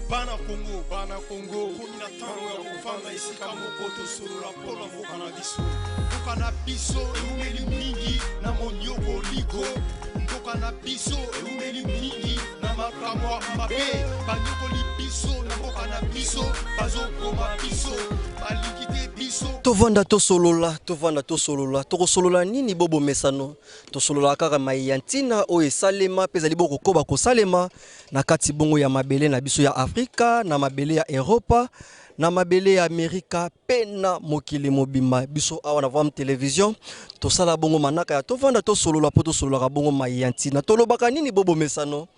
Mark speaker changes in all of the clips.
Speaker 1: Bana Congo, bana Congo, komi na ntango ya kovanda esika moko tosolola mpo na mboka na biso. Mboka na biso eumeli mingi na monioko ligo. Mboka na biso eumeli mingi na makambo ya mabe. Banyokoli biso na mboka na biso, bazoboma biso, balingi te biso.
Speaker 2: Tovanda tosolola, tovanda tosolola, tokosolola nini bo bomesano? Tosololaka kaka mai ya ntina oyo esalema mpe ezali bo kokoba kosalema na kati bongo ya mabele na biso ya Afrika, na mabele ya Eropa, na mabele ya Amerika mpe na mokili mobimba. Biso awa na Vam Television tosala bongo manaka ya tovanda tosolola mpo tosololaka bongo mai ya ntina. Tolobaka nini bo bomesano?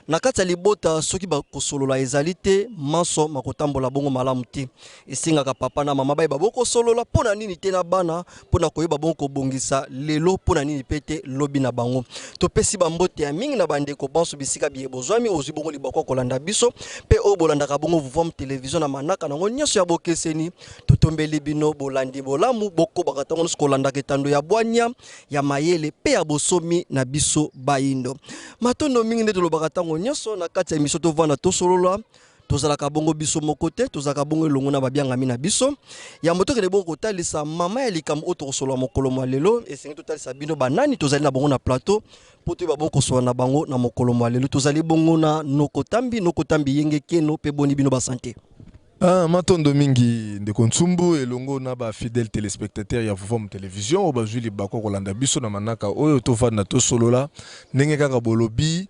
Speaker 2: Na kati ya libota soki bakosolola ezali te, manso makotambola bongo malamu te. Esengaka papa na mama bayeba bokosolola mpo na nini te na bana mpo na koyeba bongo kobongisa lelo mpo na nini mpe te lobi na bango. Topesi bambote ya mingi na bandeko banso bisika biye bozwami, ozwi bongo libaku ya kolanda biso mpe oyo bolandaka bongo Vuvuam Television na manaka nango nyonso ya bokeseni. Totombeli bino bolandi bolamu, bokobaka ntango nyonso kolandaka etando ya bwanya, ya mayele mpe ya bosomi na biso bayindo. Matondo mingi nde tolobaka ntango nyonso na kati ya emission Tovanda Tosolola. Tozalaka bongo biso moko te, tozalaka bongo elongo na babiangami na biso. Yambo tokende bongo kotalisa mama ya likambo oyo tokosolola mokolo mwa lelo, esengi totalisa bino banani tozali na bango na plateau mpo toyeba bongo kosolola na bango na mokolo mwa lelo. Tozali bongo na Noko Tambi, Noko Tambi Yenge Keno, mpe boni bino ba sante.
Speaker 3: Ah, matondo mingi ndeko Nsumbu elongo na ba fidèles telespectateurs ya Vuvamu Television oyo bazwi libaku ya kolanda biso na manaka oyo tovanda tosolola ndenge kaka bolobi.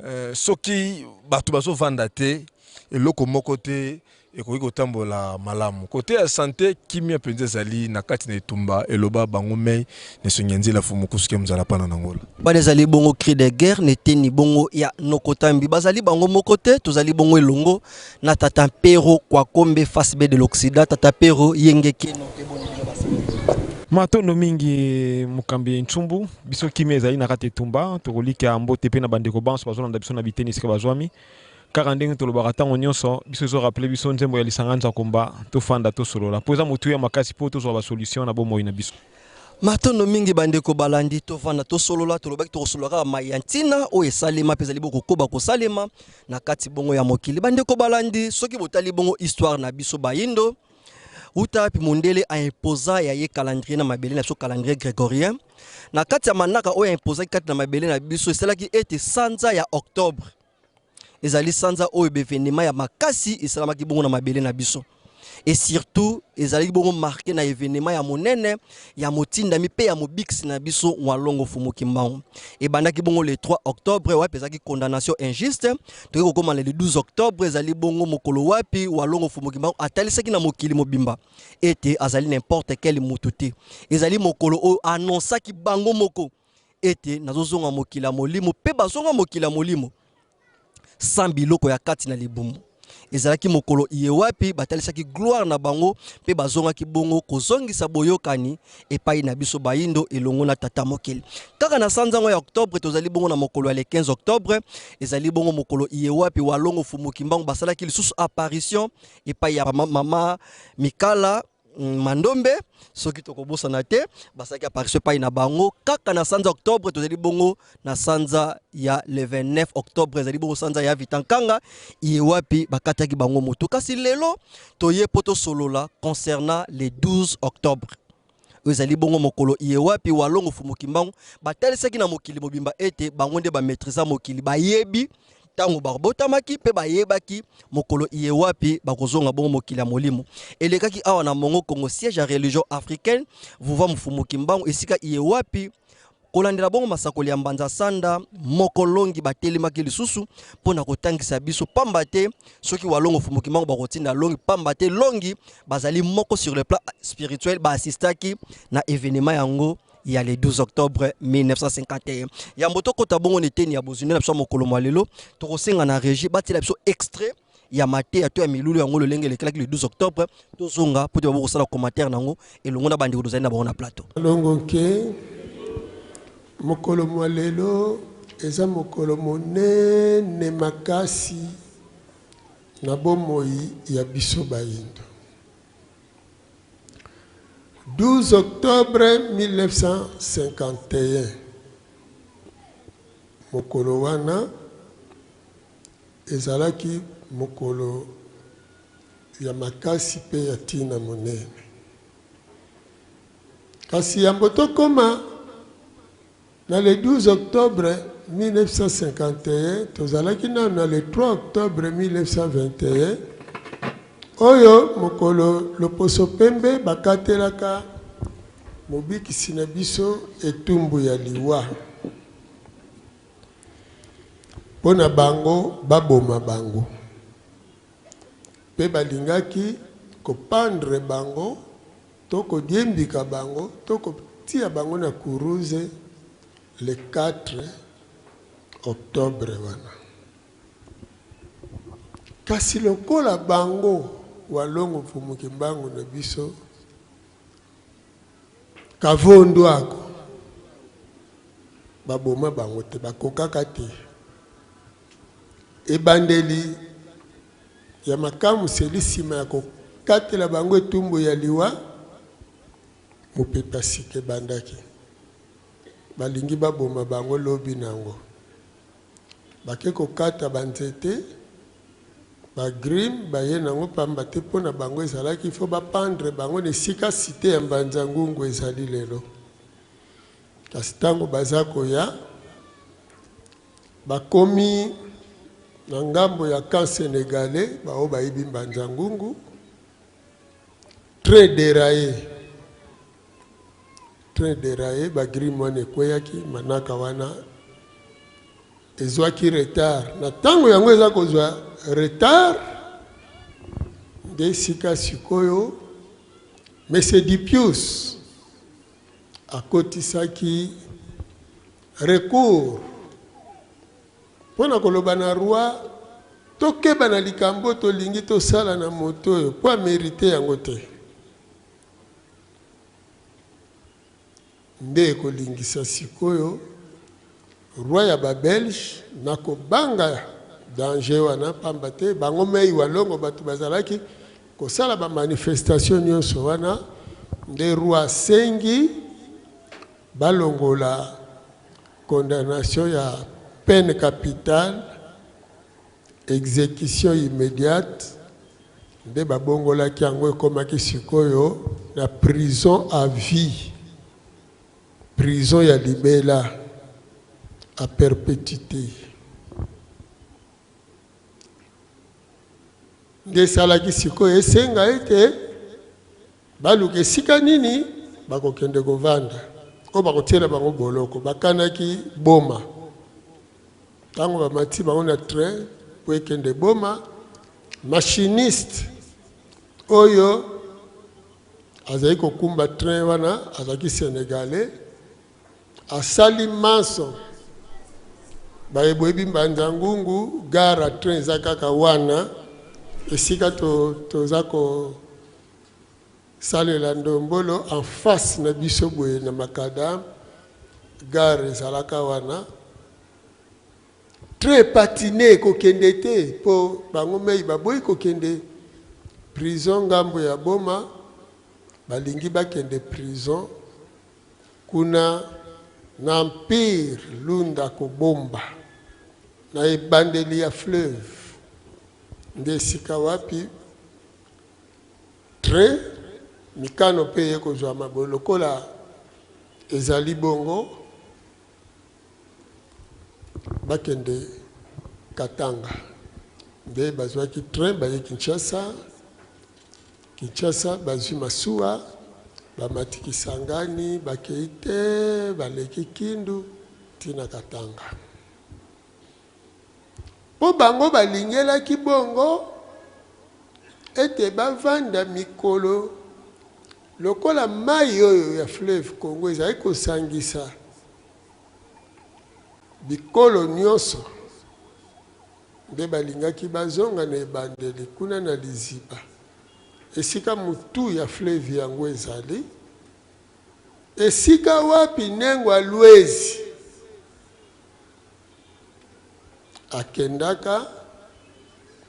Speaker 3: Eh, soki bato bazovanda te eloko moko te ekoki kotambola malamu. Kote ya sante, kimia mpenza ezali na kati na etumba, eloba bango mei na esongi ya nzela fumu kusuke mzala pana na Angola.
Speaker 2: Wana ezali bongo cri de guerre na eteni bongo ya Nokotambi. Bazali bango moko te, tozali bongo elongo na tata Pero Kwakombe face B de l'Occident, tata Pero Yenge Keno pe boni bino basali.
Speaker 4: Matondo mingi mokambi Ntsumbu, biso kimia ezali na kati etumba, tokolikia mbote pe na bandeko banso bazolanda biso na biteni esika bazwami. Kaka ndenge tolobaka tango nionso, biso ezo rappeler biso nzembo ya lisanga Nzakomba, tofanda tosolola po eza motuya makasi po tozwa ba solution na bomoi na biso.
Speaker 2: Matondo mingi bandeko balandi, tovanda tosolola, tolobaki tokosolola kaka mai ya ntina oyo esalema mpe ezali bokokoba kosalema na kati bongo ya mokili. Bandeko balandi, soki botali bongo histoire na biso bayindo, uta wapi mondele a imposa ya ye calendrier na mabele na biso, calendrier gregorien, na kati ya manaka oyo a imposaki kati na mabele na biso, esalaki ete sanza ya octobre ezali sanza oyo bevenema ya makasi esalamaki bongo na mabele na biso. Et surtout ezalaki bongo marqué na evenement ya monene ya motindami pe ya mobikisi na biso Walongo Fumu Kimbangu. Ebandaki bongo le 3 octobre wapi ezalaki condamnation injuste, toki kokoma le 12 octobre ezali bongo mokolo wapi Walongo Fumu Kimbangu atalisaki na mokili mobimba ete azali n'importe quel mutu te. Ezali mokolo oyo annonçaki bango moko ete nazozonga mokili ya molimo, pe bazonga mokili ya molimo sans biloko ya kati na libumu. Ezalaki mokolo iye wapi batalisaki gloire na bango mpe bazongaki bongo kozongisa boyokani epai na biso bayindo elongo na Tata Mokeli. Kaka na sanza yango ya octobre, tozali bongo na mokolo ya le 15 octobre, ezali bongo mokolo iye wapi Walongo Fumu Kimbangu basalaki lisusu apparition epai ya mama Mikala Mandombe, soki tokobosana te, basalaki apparition epai na bango kaka na sanza octobre. Tozali bongo na sanza ya le 29 octobre, ezali bongo sanza ya Vitankanga iye wapi bakataki bango moto. Kasi lelo toye po tosolola concernant le 12 octobre, oyo ezali bongo mokolo iye wapi Walongo Fumu Kimbangu batalisaki na mokili mobimba ete bango nde ba maîtrisa mokili, bayebi ntango babotamaki mpe bayebaki mokolo iye wapi bakozonga bongo mokili ya molimo. Elekaki awa na Mongo Kongo, siège ya religion africaine Vuva Mfumu Kimbangu, esika iye wapi kolandela bongo masakoli ya Mbanza Sanda moko longi batelemaki lisusu mpo na kotangisa biso pamba te soki Walongo Mfumu Kimbangu bakotinda longi pamba te longi bazali moko sur le plan spirituel, baassistaki na événement yango ya le 12 octobre 1951. Yambo tokota bongo na eteni ya bozwi nde na biso ya mokolo mwa lelo, tokosenga na régie batiela biso extrait ya mateya to ya milulu yango lolenge elekelaki le 12 octobre. Tozonga mpo te babo kosala commentaire nango elongo na bandeko tozali na bango na plateau.
Speaker 5: Longo nke mokolo mwa lelo eza mokolo monene makasi na bomoi ya biso bayindo. 12 octobre 1951, mokolo wana Ezalaki mokolo ya makasi mpe ya ntina monene. Kasi yambo tokoma na le 12 octobre 1951, tozalaki nano na le 3 octobre 1921, oyo mokolo loposo pembe bakatelaka Mobikisi na biso etumbu ya liwa. Mpo na bango baboma bango. Mpe balingaki ko pendre bango to kodiembika bango to kotia bango na kuruze le 4 octobre wana. Kasi lokola bango Walongo Mfumu Kimbangu na biso Kavondo ako baboma bango te, bakokaka te. Ebandeli ya makamwiseli nsima ya kokatela bango etumbu ya liwa, mopepe ya sika ebandaki. Balingi baboma bango lobi na yango. Bake kokata ba nzete, ba grim baye na yango pamba te mpo na bango ezalaki il faut ba pendre bango na esika cite ya Mbanza Ngungu ezali lelo. Kasi tango baza koya, bakomi na ngambo ya camp senegalais, ba oyo bayebi Mbanza Ngungu, train deraille, train deraille, ba grim wana ekweyaki, manaka wana ezwaki retard. Na tango yango eza kozwa retard, nde esika sikoyo Monsieur Dupious Akotisaki recours mpo na koloba na roi, Tokeba na likambo oyo tolingi tosala na moto oyo, mpo a merite yango te. Nde ekolingisa sikoyo roi ya ba Belges na kobanga danger wana, pamba te bango mei Walongo bato bazalaki kosala ba manifestations nionso wana, nde roi asengi balongola condamnation ya peine capitale, execution immediate, nde babongolaki yango ekomaki sikoyo na prison à vie. Prison ya libela à perpetuite nde esalaki sikoyo esenga ete baluka esika nini bakokende kovanda oyo bakotiela bango boloko. Bakanaki Boma. Ntango bamati bango na train mpo ekende Boma, machiniste oyo Azali kokumba train wana azalaki senegalais asali manso baye boyebi mbanza ngungu gare ya train eza kaka wana esika to, toza kosalela ndombolo en face na biso boye na makadam gare ezalaka wana Très patine kokende te po bango mei baboyi kokende prison ngambo ya boma balingi bakende prison kuna na empire lunda kobomba na ebandeli ya fleuve nde esika wapi train mikano pe eye kozwama boye lokola ezali bongo. Bakende Katanga nde bazuaki train baye Kinshasa, Kinshasa bazui masuwa bamati Kisangani bakeyi tee baleki Kindu ti na Katanga. Po bango balingelaki bongo ete bavanda mikolo lokola mayi oyo ya fleuve Congo ezali kosangisa Bikolo nyonso nde balingaki bazonga na ebandeli, kuna na liziba, esika motu ya fleuve yango ezali, esika wapi Nengwa Lwezi akendaka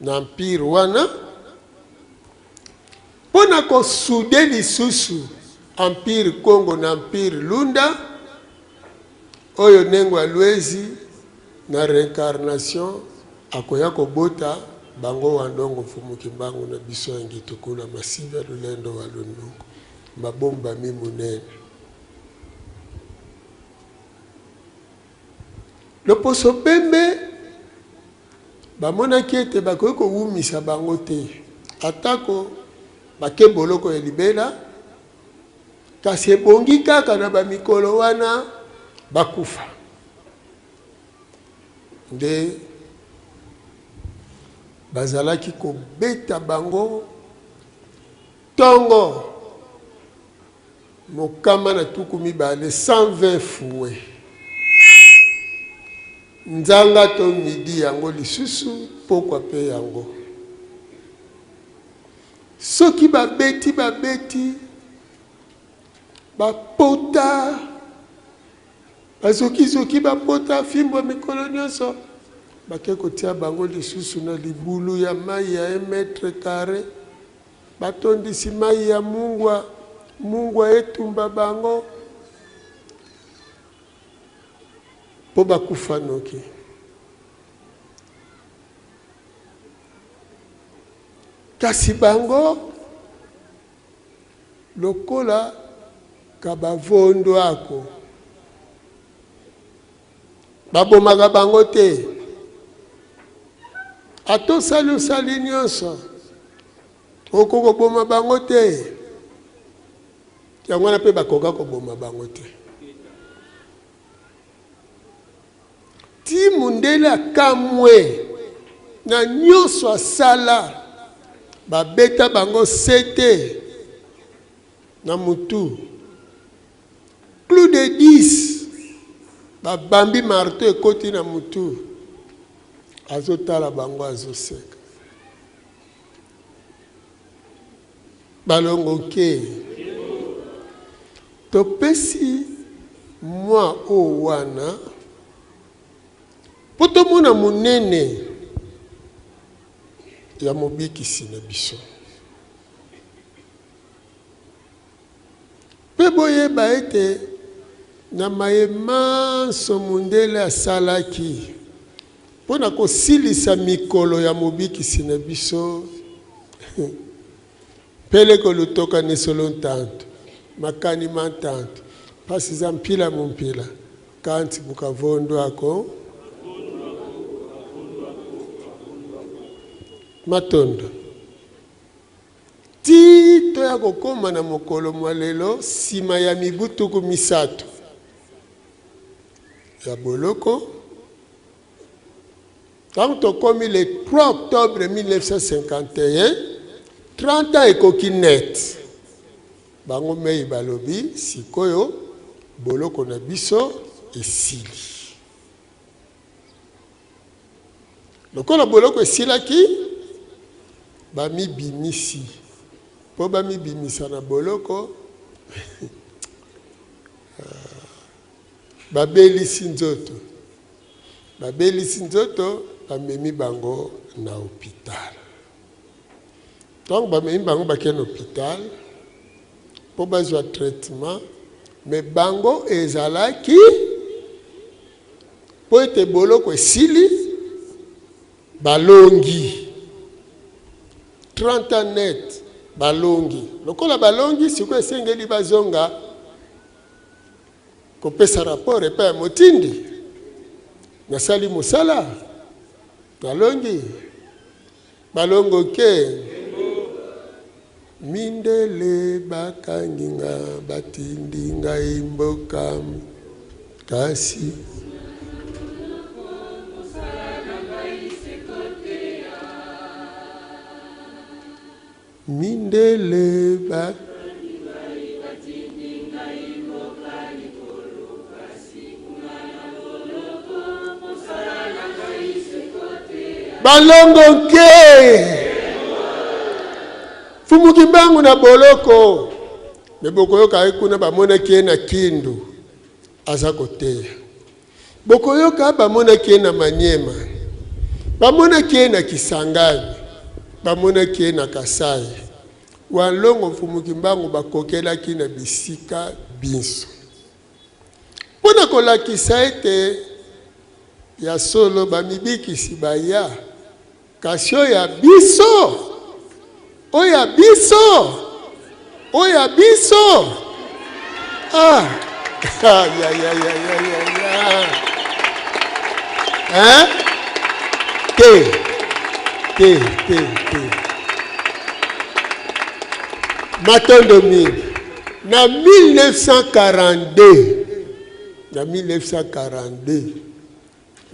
Speaker 5: na empire wana mpo na ko souder lisusu empire Kongo na empire Lunda oyo Nengwa Lwezi na reincarnation. Akoya kobota bango wa ndongo Mfumu Kimbangu na biso ya Ngitukula Masiva Lulendo wa Lundungu Mabombami munene. Loposo pembe bamonaki ete bakoki kowumisa bango te atako bake boloko ya libela, kasi ebongi kaka na ba mikolo wana bakufa. Nde bazalaki kobeta bango tongo mokama na 20, 120 fouets. Nzanga to midi yango lisusu, pokwa pe yango. Soki babeti babeti, bapota. Bazokizoki bapota fimbo ya mikolo nyonso, bake kotia bango lisusu na libulu ya mai ya un metre carre, batondisi mai ya mungwa, mungwa etumba bango mpo bakufa noki. Kasi bango Lokola ka bavondo ako babomaka bango te ata osali osali nyonso okoki koboma bango te yango wana mpe bakoka koboma bango te Ti mundele akamwe na nionso asala ba beta bango sete na mutu clou de 10 ba bambi marteau ekoti na mutu azo tala bango azo seka balongo ke Topesi mwa oyo wana mpo tomona monene ya Mobikisi na biso. Mpe boyeba ete na maye manso mondele asalaki mpo na kosilisa mikolo ya Mobikisi na biso, Mpeleko lutoka nesolo ntantu, makani ma ntantu, mpasi za mpila mu mpila, kanti bukavondo ako. Matondo. Tii toya kokoma na mokolo mwa lelo, nsima ya mibu 30 ya boloko, Tango tokomi le 3 octobre 1951, 30 ans ekoki net. Bango mei balobi sikoyo boloko na biso esili. Lokola boloko esilaki, bamibimisi. Mpo bamibimisa na boloko, babelisi nzoto. Babelisi nzoto, bamemi bango na hopital. Tango bamemi bango bake na hopital mpo bazwa traitement, mais bango ezalaki mpo ete boloko esili, balongi 30 ans net, balongi. Lokola balongi, sikoyo esengeli bazonga Kopesa rapport epai ya motindi, Nasali mosala, nalongi, balongo ke. Mindele bakangi nga, batindi ngai mboka, kasi. Mindele ba. Balongo nke Mfumu Kimbangu na boloko me bokoyoka ye kuna bamonaki ye na Kindu aza koteya. Bokoyoka bamonaki ye na Maniema, bamonaki ye na Kisangani, bamonaki ye na Kasai. Wanlongo Mfumu Kimbangu bakokelaki na bisika binso. Mpo na kolakisa ete. Ya solo, bamibikisi baya, kasi oyo ya biso, oyo ya biso, oyo ya biso. Ah, ah ya, ya, ya, ya, ya, ya. Hein? Te, te, te, te. Matondo mingi. Na 1942, Na 1942,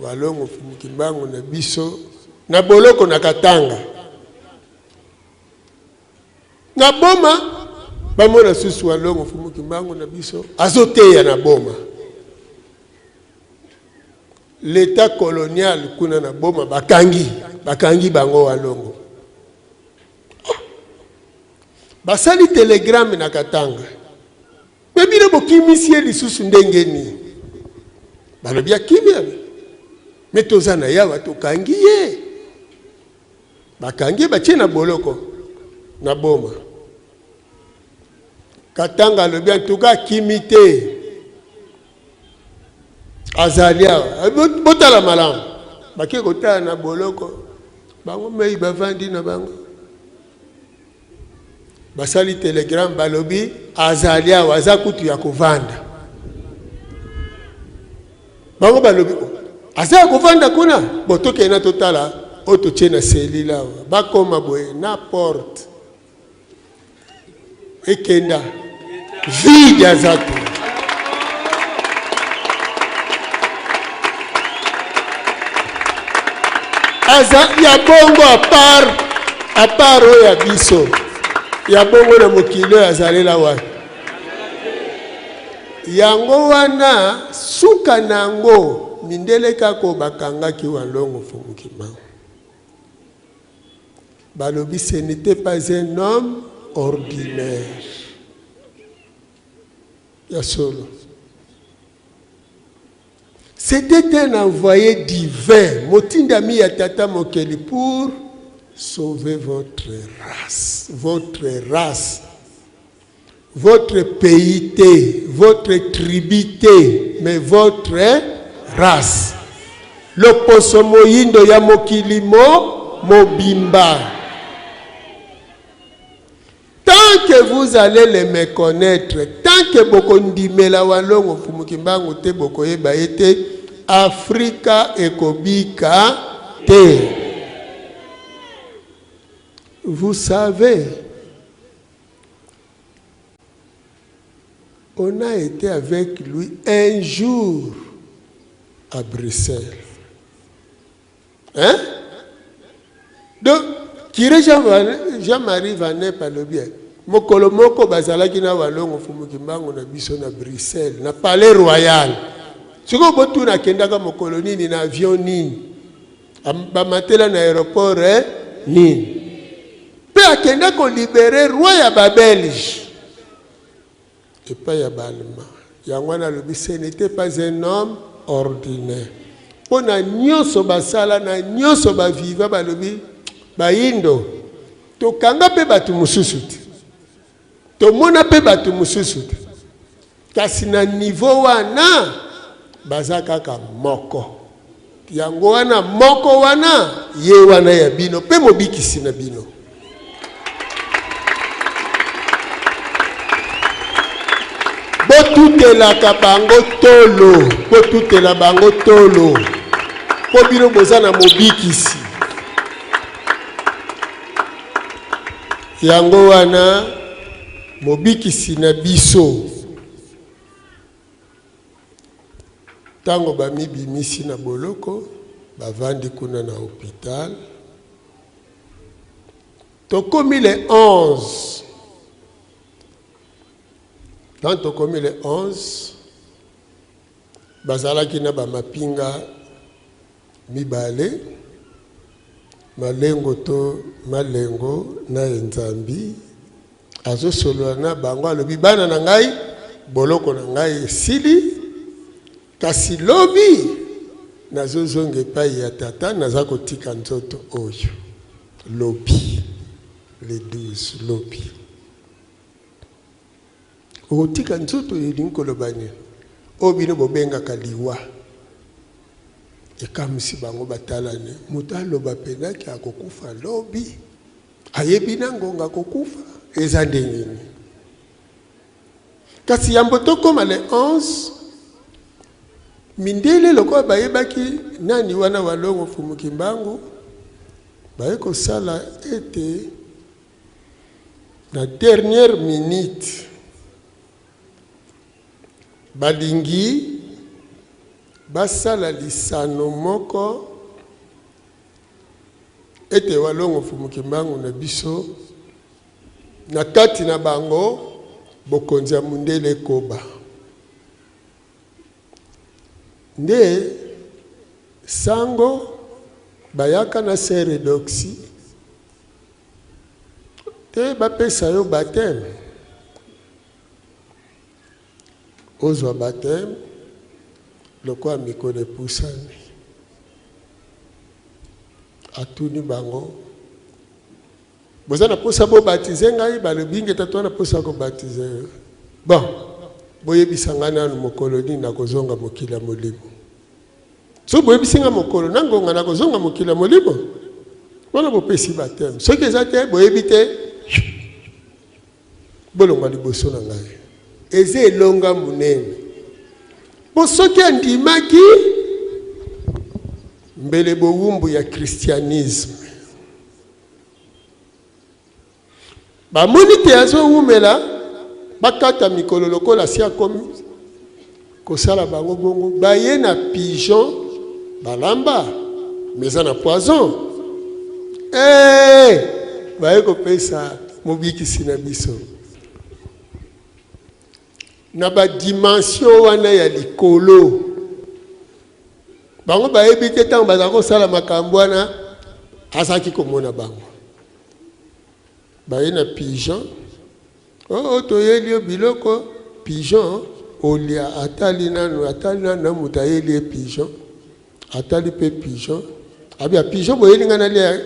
Speaker 5: Walongo Mfumu Kimbangu na biso na boloko na Katanga. Na Boma bamona susu Walongo Mfumu Kimbangu na biso azoteya na Boma. L'etat colonial kuna na Boma bakangi, bakangi bango Walongo. Oh! Basali telegramme na Katanga. Me bino bokimisi ye lisusu ndenge nini? Balobi akimi abi. Me toza na yawa tokangi ye. Bakangi ye batie na boloko na Boma. Katanga alobi en tout cas akimi te. Azali awa. Botala malamu. Bake kotala na boloko. Bango mei bavandi na bango. Basali telegram balobi azali awa aza kutu ya kovanda. Bango balobi oh, aza ya kovanda kuna, bo tokende na totala oyo totie na selile awa. Bakoma boye na porte ekenda vide, aza te. Aza ya bongo apart apart oyo ya biso ya bongo na mokili oyo azalela wapi? Yango wana suka na yango mindele kaka oyo bakangaki Walongo Mfumu Kimbangu balobi ce n'était pas un homme ordinaire. Ya solo. C'etait un envoye divin, motindami ya Tata Mokeli pour sauver votre race, votre race, votre pays te, votre tribu te, mais votre race. Loposo moyindo ya mokili mo mobimba. Tant que vous allez le meconaitre, tant que bokondimela Walongo Mfumu Kimbangu te bokoyeba ye te, Afrika ekobika te. Vous savez, on a été avec lui un jour à Bruxelles. Hein? Donc, Curé Jean-Marie Van Epp alobi eh, mokolo moko bazalaki na Walongo Mfumu Kimbangu na biso na Bruxelles, na Palais Royal. Sikoyo botuna akendaka mokolo nini na avion nini? Bamatela na aéroport eh, nini? Mpe akenda kolibere roi ya ba Belge epai ya ba Allemand. Yango wana alobi ce n'etait pas un homme ordinaire. Mpo na nyonso basala na nyonso baviva, balobi bayindo tokanga mpe bato mosusu te, tomona mpe bato mosusu te, kasi na niveau wana baza kaka moko. Yango wana moko wana ye wana ya bino mpe mobikisi na bino. Botutelaka bango tolo, botutela bango tolo, mpo bino boza na mobikisi. Yango wana mobikisi na biso Tango bamibimisi na boloko, bavandi kuna na hopital. Tokomi le 11. Tant tokomi le 11, bazalaki na ba mapinga mibale, Malengo to Malengo na Enzambi. Azosolola na bango, alobi, Bana na ngai, boloko na ngai esili, kasi lobi nazozonga epai ya Tata, naza kotika nzoto oyo lobi, le 12, lobi. Okotika nzoto elingi koloba nini? Oyo bino bobengaka liwa. Ekamwisi bango batalani, moto aloba mpenza ke akokufa lobi, ayebi na ngonga akokufa, eza ndenge nini? Kasi yambo tokoma le 11, mindele lokola bayebaki nani wana Walongo Mfumu Kimbangu, baye kosala ete na dernière minute balingi basala lisano moko ete Walongo Mfumu Kimbangu na biso na kati na bango bokonzi ya mundele ekoba. Nde sango bayaka na Saint Redoxy te bapesa yo baptême, ozwa baptême lokola mikolo epusani. Atuni bango, boza na posa bo baptiser ngai? Balobi ingeta, toza na posa ya ko baptiser yo. Bon, boyebisa ngai nanu mokolo nini nakozonga mokili ya molimo. Soki boyebisi ngai mokolo na ngonga nakozonga mokili ya molimo, wana bopesi baptême. Soki eza te, boyebi te, bolongwa liboso na ngai. Eza elonga monene, po soki andimaki mbele bowumbu ya christianisme. Bamoni te azowumela, bakata mikolo lokola si akomi kosala bango bongo, baye na pigeon balamba mais eza na poison. Eh, baye kopesa mobikisi na biso na ba dimension wana ya likolo. Bango bayebi te ntango bazala kosala makambo wana, azalaki komona bango. Baye na pigeon, oh, oh, toyeli yo biloko. Pigeon olia, atali nanu, atali nanu na moto ayeli ye pigeon, atali mpe pigeon, abia pigeon boyeli ngai nalia?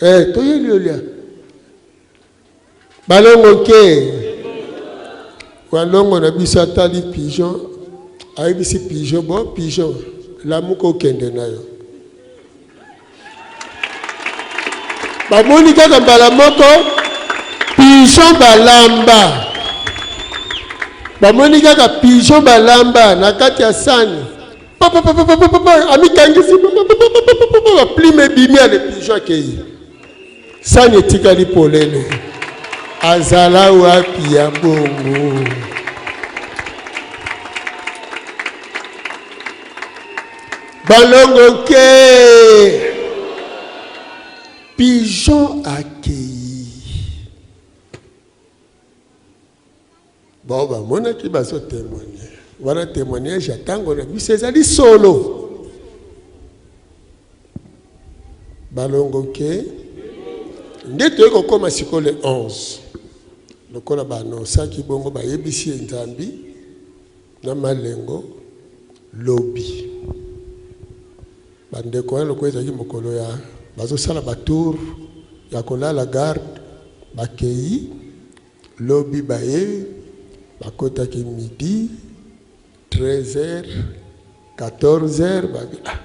Speaker 5: Eh, toyeli yo lia. Balongo ke walongo na biso atali pigeon, ayebisi pigeon, bo pigeon lamuka okende na yo. Bamoni kaka mbala moko pigeon balamba, bamoni kaka pigeon balamba na kati ya sani, papapapapapa, amikangisi, baplume ebimi, ale pigeon akei, sani etikali polele. Azala wapi ya bongo? Balongo ke pigeon akei. Bon, bamonaki bazo témoigner wana, témoignage ya ntango na biso ezali solo. Balongo ke nde toyei kokóma sikoyo le 11, lokola baanonsaki bongo, bayebisi ye Nzambi na Malengo lobi. Bandeko wana lokola ezalaki mokolo ya bazosala batour ya kolala garde, bakei lobi, baye bakotaki midi, 13h, 14h, babi ah,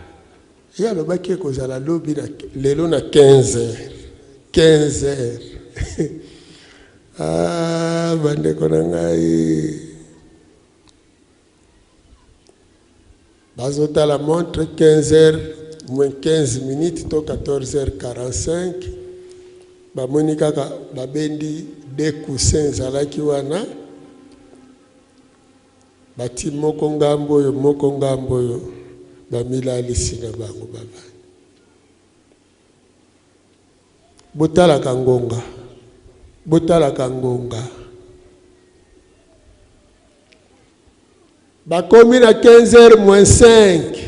Speaker 5: ye alobaki ekozala lobi na lelo na 15h, 15h. Ah, bandeko na ngai, bazotala montre 15h moins 15 minutes to 14h45, bamoni kaka babendi deux coussins ezalaki wana, bati moko ngambo oyo, moko ngambo oyo, bamilalisi na bango, bavandi. Botalaka ngonga, botalaka ngonga. Bakomi na 15h moins 5,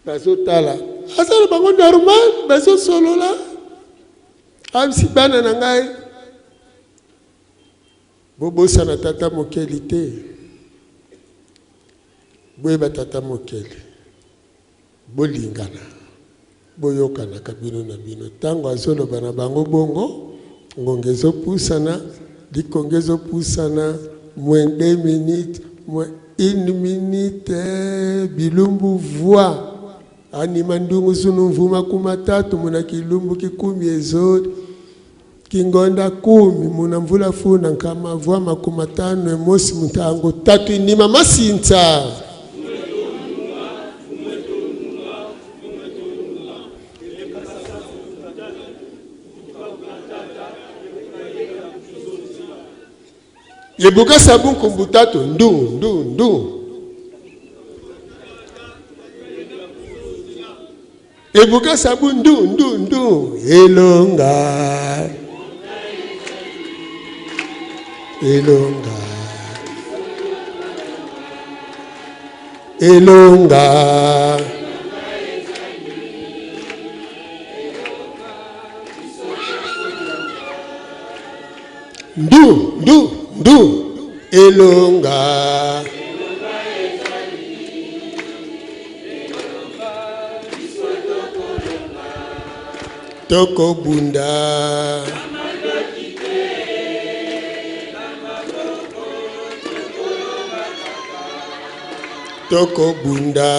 Speaker 5: bazotala, aza na bango normal, bazosolola. Abisi bana na ngai, bobosana tata mokeli te, boyeba tata mokeli, bolingana, boyokanaka bino na bino. Ntango azoloba na bango bongo, ngonga ezopusana, likonga ezopusana, moins 2 minutes, moins 1 minute, bilumbu voi. Anima ndungu zunu mvuma kuma tatu muna kilumbu kikumi ezodi kingonda kumi muna mvula funa nkama vwa makuma tano emosi muntango tatu inima masinza. Yebuka sabu nkumbu tatu ndu ndu ndu. Ebuka sabu ndu ndu ndu. Elonga. Elonga. Elonga. Ndu ndu ndu elonga. Tokobunda. Tokobunda.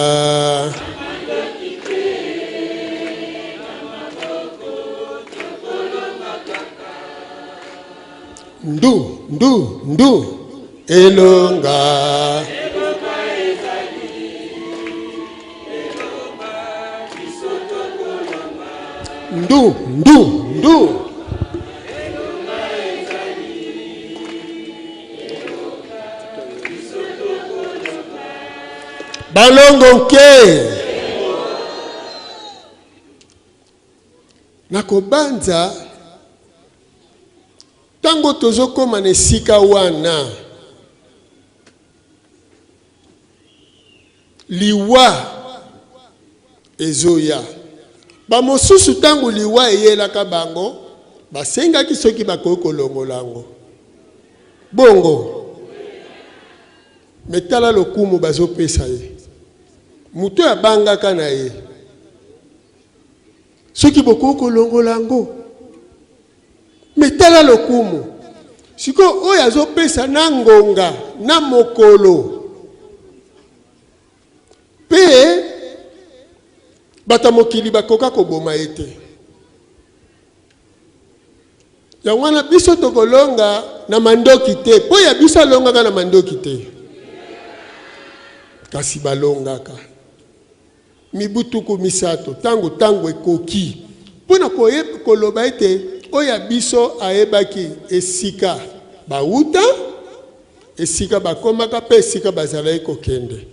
Speaker 5: Ndu ndu ndu elonga. Ndu ndu ndu. Balongo nke. Nakobanza ntango tozokoma na esika wana, liwa ezoya. Bamosusu ntango liwa eyelaka bango, basengaki soki bakoki kolongola yango. Bongo, me tala lokumu bazopesa ye, moto oyo abangaka na ye. Soki bokoki kolongola yango, me tala lokumu sikoyo oyo azopesa na ngonga na mokolo mpe bato ya mokili bakoka koboma ye te. Yango wana biso tokolonga na mandoki te, mpo ya biso alongaka na mandoki te, kasi balongaka Mibu tuku misato, ntango ntango ekoki mpo na koloba ete oyo ya biso ayebaki esika bawuta, esika bakomaka mpe esika bazalaki kokende.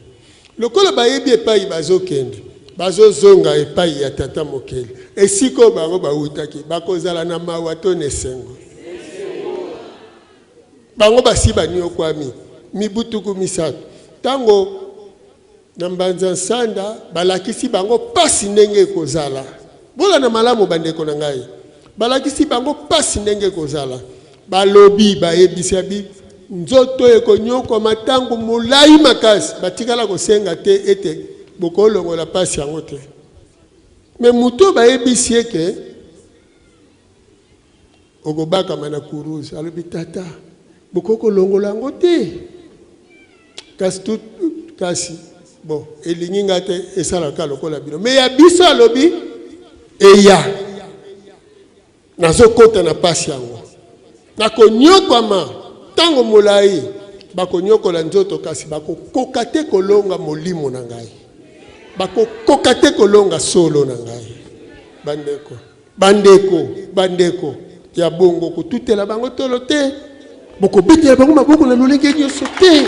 Speaker 5: Lokola bayebi epai bazokende, bazozonga epai ya Tata Mokeli, esika oyo bango bawutaki, bakozala na mawa to na esengo? Bango basi baniokwami mibu 30. Ntango Na Mbanza Nsanda, balakisi bango pasi ndenge ekozala. Bolanda malamu bandeko na ngai. Balakisi bango pasi ndenge ekozala. Balobi, bayebisi abi, nzoto ekonyokwama tango molai makasi. Batikala kosenga te ete bokolongola pasi yango te. Mais moto oyo bayebisi ye ke okobakama na kuruze, alobi, Tata, bokoki kolongola yango te? Kasi tu, kasi bon, elingi nga te esalaka lokola bino. Mais ya biso alobi eya, nazokota na pasi yango, nakonyokwama ntango molai, bakonyokola nzoto, kasi bakokoka te kolonga molimo na ngai, bakokoka te kolonga solo na ngai. Bandeko, Bandeko, bandeko ya bongo, kotutela bango tolo te, bokobetela bango maboko na lolenge nyonso te.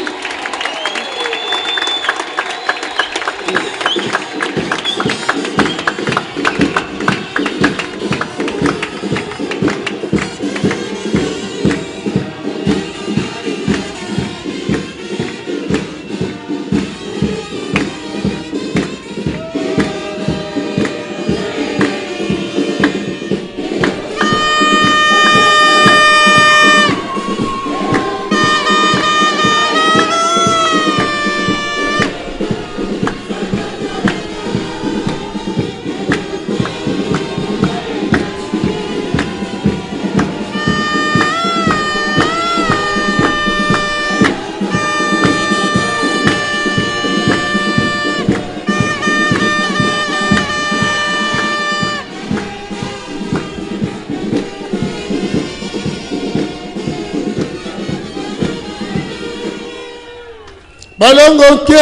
Speaker 5: Balongo nke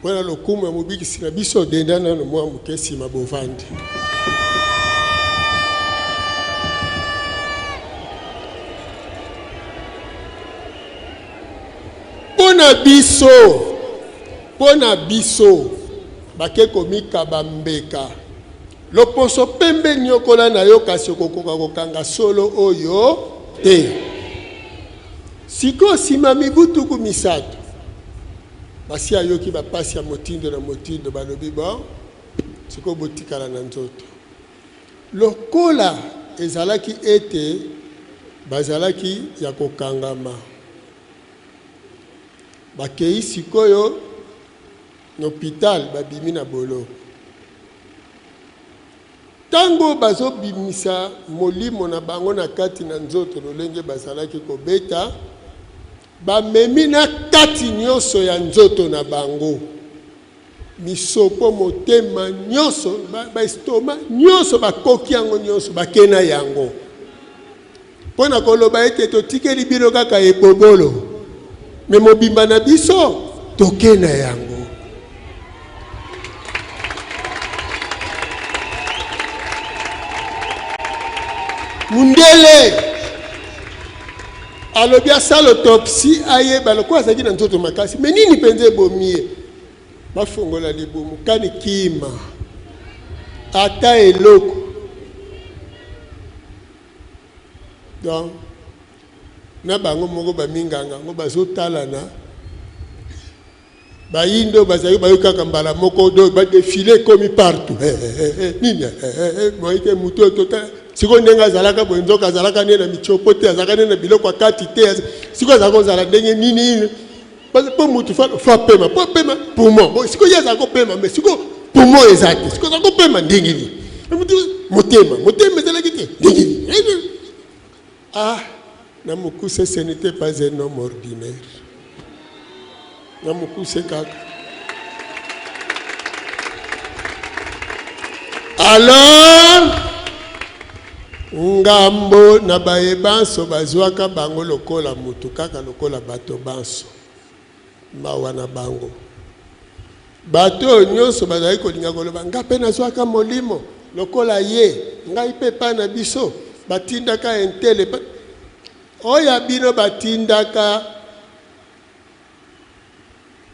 Speaker 5: mpo na lokumu ya mobikisi na biso, denda nano mwa moke nsima bovandi. Mpo na biso, mpo na biso bake komikaba mbeka. Loposo pembe niokola na yo kasi okokoka kokanga solo oyo te. Sikoyo sima mibu 30, basi ayoki ba pasi ya motindo na motindo, balobi bon sikoyo botikala na nzoto. Lokola ezalaki ete bazalaki ya kokangama, bakeyi sikoyo n'hopital, babimi na boloko. Tango bazo bimisa molimo na bango na kati na nzoto lolenge bazalaki kobeta, bamemi na kati nionso ya nzoto na bango, misopo, motema, nionso, ba estomac, nionso bakoki yango nionso, bake na yango. Mpo na koloba ete totikeli bino kaka ebobolo, me mobimba na biso toke na yango. Mundele alobi asala autopsie ayeba lokola azalaki na nzoto makasi, me nini mpenza ebomi ye? Bafongola libumu kani kima ata eloko. Donc na bango moko ba minganga yango bazotalana, bayindo bazali bayoki kaka mbala moko donc ba defile ekomi partout eh, eh, eh, nini boye te motu oyo tota sikoyo ndenge azalaka boye nzoka azalaka nde na mitiopo te, azalaka nde na biloko ya kati te, sikoyo azalaka kozala ndenge nini mpo motu fa pema mpo pema poumon bo sikoyo ye azalaka kopema mais sikoyo poumon eza te, sikoyo azalaka kopema ndenge nini? Motema motema ezalaki te ndenge nini? Ah, na mokuse, ce n'était pas un homme ordinaire. Na mokuse kaka. Alors ngambo na baye banso bazwaka bango lokola mutu kaka lokola bato banso. Mawa na bango. Bato oyo nyonso bazali kolinga koloba, Ngai mpe nazwaka Molimo lokola ye, ngai mpe epai na biso batindaka entele epai. Oyo ya bino batindaka,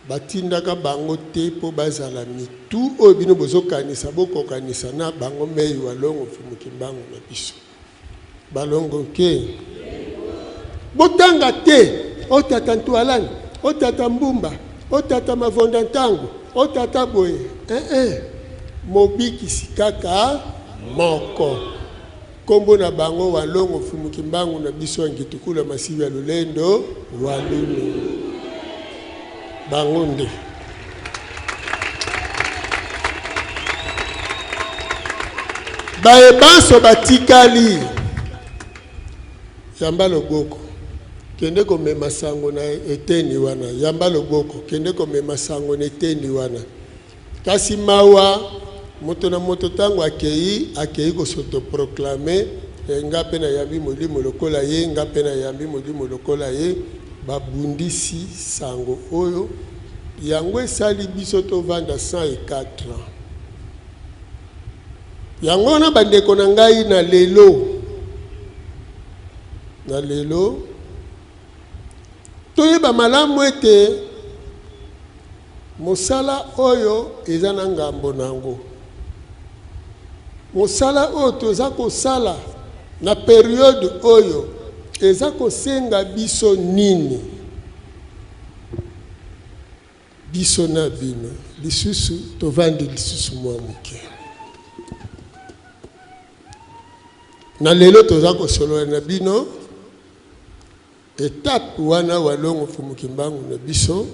Speaker 5: batindaka bango te mpo bazala mitu oyo bino bozokanisa, bokokanisa na bango mei Walongo Mfumu Kimbangu na biso. Balongo nke. Botanga te o tata Ntualani, o tata Mbumba, o tata Mavonda Ntango, o tata boye. Eh eh. Mobikisi kaka moko. Kombo na bango Walongo Mfumu Kimbangu na biso ya Ngitukulu ya Masiwi ya Lolendo Walunu. Bango nde. Baye banso batikali, yamba loboko, kende komema sango na eteni wana, yamba loboko, kende komema sango na eteni wana. Kasi mawa, moto na moto tango akeyi, akeyi ko s'autoproclamer, eh, nga pe nayambi molimo lokola ye, nga pe nayambi molimo lokola ye. Babundisi sango oyo, yango esali biso tovanda 104 ans. Yango wana bandeko na ngai, na lelo, na lelo, toyeba malamu ete mosala oyo eza na ngambo na yango. Mosala oyo toza kosala na periode oyo eza kosenga biso nini? Biso na bino lisusu tovandi lisusu mwa moke. Na lelo toza kosolola na bino etape wana Walongo Mfumu Kimbangu na biso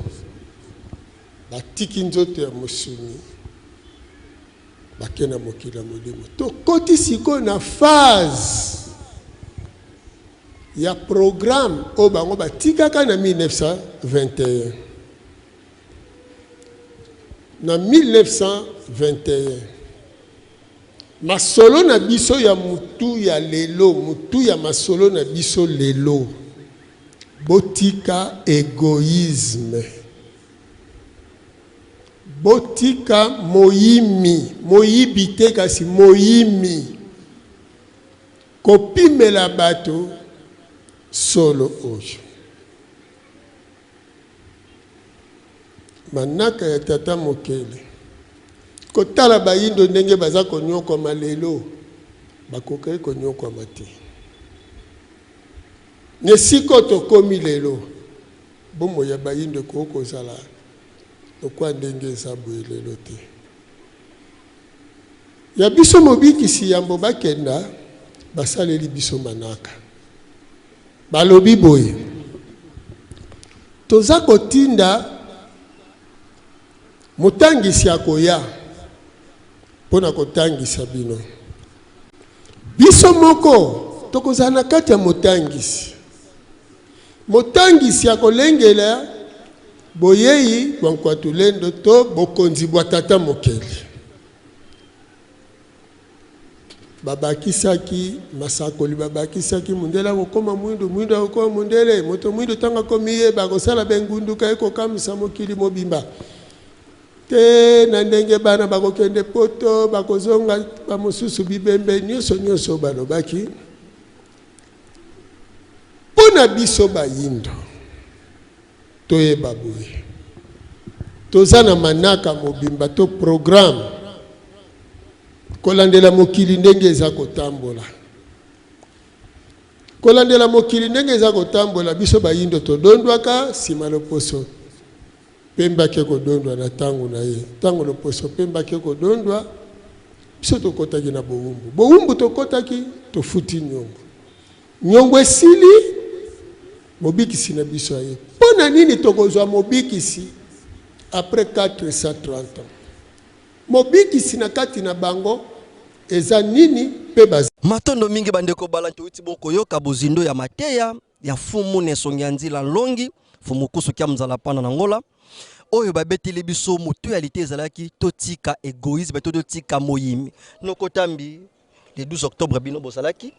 Speaker 5: batiki nzoto ya mosuni bake na mokili ya molimo. Tokoti sikoyo na phase ya programme oyo bango batikaka na 1921. Na 1921 masolo na biso ya mutu ya lelo, mutu ya masolo na biso lelo. Botika egoisme. Botika moyimi, moyibi te kasi moyimi. Kopimela bato solo oyo. Manaka ya tata mokeli. Kotala bayindo ndenge baza konyokwama lelo, bakokaki konyokwama te. Na esika oyo tokomi lelo, bomoi ya bayindo ekoki kozala lokola ndenge eza boye lelo te. Ya biso Mobikisi yambo bakenda, basaleli biso manaka. Balobi boye, Toza kotinda motangisi akoya mpo na kotangisa bino. Biso moko tokozala na kati ya motangisi. Motangisi akolengela boyei bwa Nkwatulendo to bokonzi bwa Tata Mokeli. Babakisaki masakoli, babakisaki mundele akokoma mwindu, mwindu akokoma mundele, moto mwindu ntango akomiyeba akosala bengunduka ekokamwisa mokili mobimba. Te na ndenge bana bakokende poto, bakozonga bamosusu bibembe, nyonso nyonso balobaki. Mpo na biso bayindo, toyeba boye, toza na manaka mobimba to programme kolandela mokili ndenge eza kotambola. Kolandela mokili ndenge eza kotambola, biso bayindo todondwaka nsima loposo pembe ake kodondwa na tango na ye. Tango loposo pembe ake kodondwa, biso tokotaki na bowumbu. Bowumbu tokotaki, tofuti nyongo. Nyongo esili, mobikisi na biso aye. Mpo na nini tokozwa mobikisi après 430 ans? Mobikisi na kati na bango eza nini mpe baza.
Speaker 2: Matondo mingi ba ndeko balandi towuti bo koyoka bozindo ya mateya ya Mfumu Nesongi ya Nzila Nlongi, Mfumu Kusu Kia Mzala Pana na Ngola, oyo babeteli biso motu ya lite ezalaki totika egoïsme to totika moyimi. Noko Tambi, le 12 octobre bino bozalaki,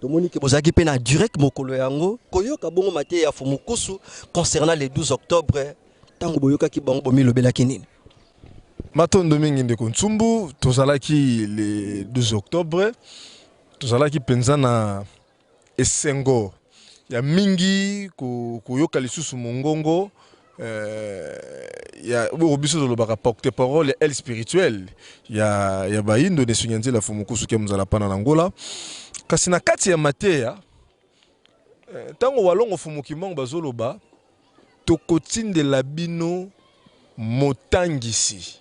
Speaker 2: tomoni ke bozalaki mpe na direct mokolo yango koyoka bongo mateya ya Mfumu Kusu concernant le 12 octobre. Ntango boyokaki bango bomilobelaki nini?
Speaker 3: Matondo mingi ndeko Ntsumbu, tozalaki le 12 octobre, tozalaki mpenza na Esengo ya mingi koyoka lisusu mongongo ya oyo biso tolobaka porte parole ya aile spirituelle ya, ya bayindo na esungi ya nzela Fumukusu ke mozala pana na Angola. Kasi na kati ya mateya ntango Walongo Fumu Kimbangu bazoloba tokotindela bino motangisi,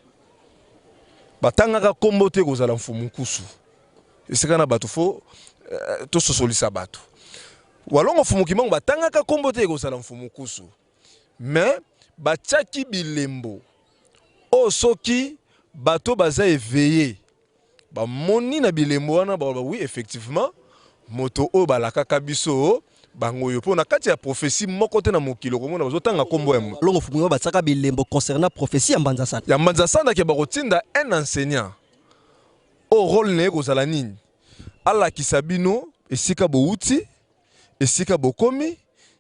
Speaker 3: batangaka kombo te kozala Mfumu Nkusu. Esika na bato fo tososolisa bato. Walongo Mfumu Kimbangu batangaka kombo te ekozala Mfumu Kusu. Mais batiaki bilembo oyo soki bato baza eveille bamoni na bilembo wana baloba oui effectivement moto oyo balakaka biso bango oyo mpo na kati ya prophetie moko te na mokili okomona bazotanga kombo ya moto.
Speaker 2: Walongo Mfumu Kimbangu batiaka bilembo concernant prophetie ya Mbanza Sanda.
Speaker 3: Ya Mbanza Sanda ke bakotinda un enseignant. Oyo role na ye ekozala nini? Alakisa bino esika bowuti, esika bokomi,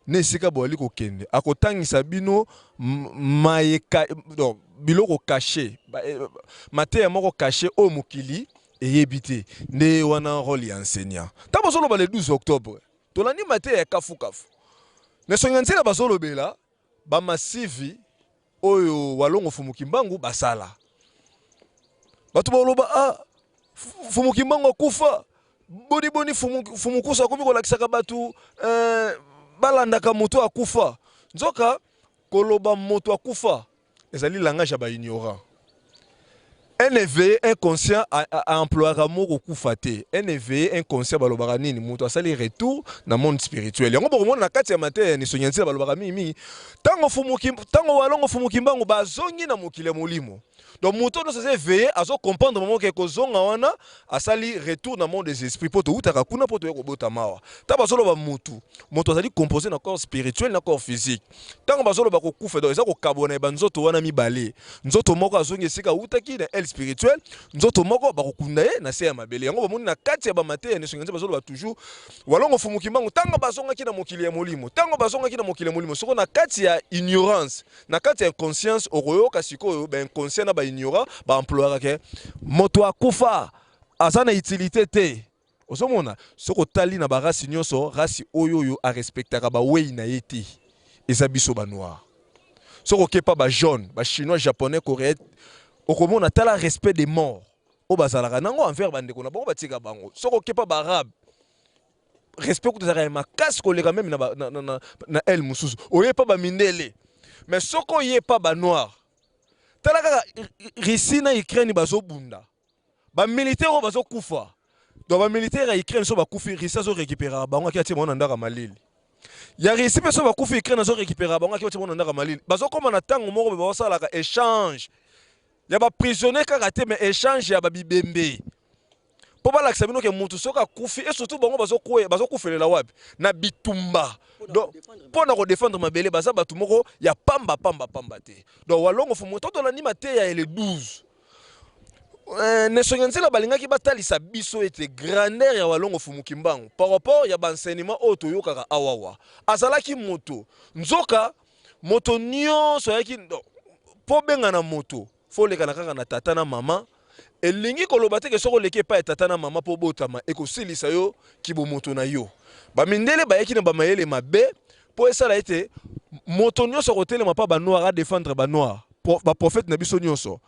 Speaker 3: na esika boali kokende. Akotangisa bino maye donc biloko cache, mateya moko cache oyo mokili eyebi te. Nde wana role ya enseignant. Tango bazoloba le 12 octobre, tolandi mateya ya kafu kafu. Na esongi nzela bazolobela ba masivi oyo Walongo Fumu Kimbangu basala. Bato baloba ah Fumu Kimbangu akufa boni boni Fumu, Fumu Kusu akomi kolakisaka bato eh, balandaka moto akufa. Nzoka koloba moto akufa ezali langage ya ba ignorant. Un éveillé, un conscient a employaka mot kokufa te. Un éveillé, un conscient balobaka nini? Moto asali retour na monde spirituel. Yango bokomona na kati ya mateya ya Nisongi ya Nzila balobaka mingi mingi tango Fumu tango Walongo Fumu Kimbangu bazongi na mokili ya molimo. Donc moto nyonso aza éveillé azo comprendre moment ke kozonga wana asali retour na monde des esprits po towutaka kuna po toye kobotama awa. Tango bazoloba mutu, moto azali composé na corps spirituel na corps physique. Tango bazoloba kokufa donc eza kokabwana ya ba nzoto wana mibale. Nzoto moko azongi esika awutaki na aile. spirituel, nzoto moko bakokunda ye na se ya mabele. Yango bomoni na kati ya bamateya ya Nesongi Nzambe bazoloba toujours Walongo Mfumu Kimbangu ntango bazongaki na mokili ya molimo, ntango bazongaki na mokili ya molimo, soko na kati ya ignorance, na kati ya inconscience, okoyoka sikoyo ba inconscient na ba ignorant ba employaka ke moto akufa aza na utilité te. Ozomona soki otali na ba race nyonso, race oyo oyo a respectaka ba weyi na ye te eza biso ba noir. Soki oke pa ba jaune, ba chinois, japonais, coréen, okomona tala respect des morts oyo bazalaka nango envers ba ndeko na bango batika bango. Soki oke pa ba arabe, respect kutu ezalaka ya makasi koleka meme na, ba, na, na, na, na aile mosusu. Oye pa ba mindele, mais soki oye pa ba noir, tala kaka Russie na Ukraine bazobunda, ba militaire oyo bazokufa. Donc ba militaire ya Ukraine so bakufi, Russie azo récupérer bango aki atie bango na ndaka malili. Ya Russie pe so bakufi, Ukraine azo récupérer bango aki atie bango na ndaka malili. Bazokoma na tango moko be basalaka échange ya ba prisonnier kaka te, mais échange ya ba bibembe. Po balakisa bino ke mutu soki akufi, et surtout bango bazokufelela bazo wapi? Na bitumba. Donc mpo na kodefendre mabele, baza bato moko ya pamba pamba pamba te. Donc Walongo Fumu, to tolandi mateya ya le 12. Nesongi Nzela balingaki batalisa biso ete grandeur ya Walongo Fumu Kimbangu par rapport ya ba enseignement oyo toyokaka awawa. Azalaki moto. Nzoka moto nyonso ayaki po bengana moto, fo olekana kaka na tata na mama. Elingi koloba te ke soki oleki epai ya tata na mama mpo obotama ekosilisa yo kibomoto na yo. Bamindele bayaki na bamayele mabe mpo esala ete moto nyonso akotelema mpa banoir adefendre banoir. Baprofete na biso nyonso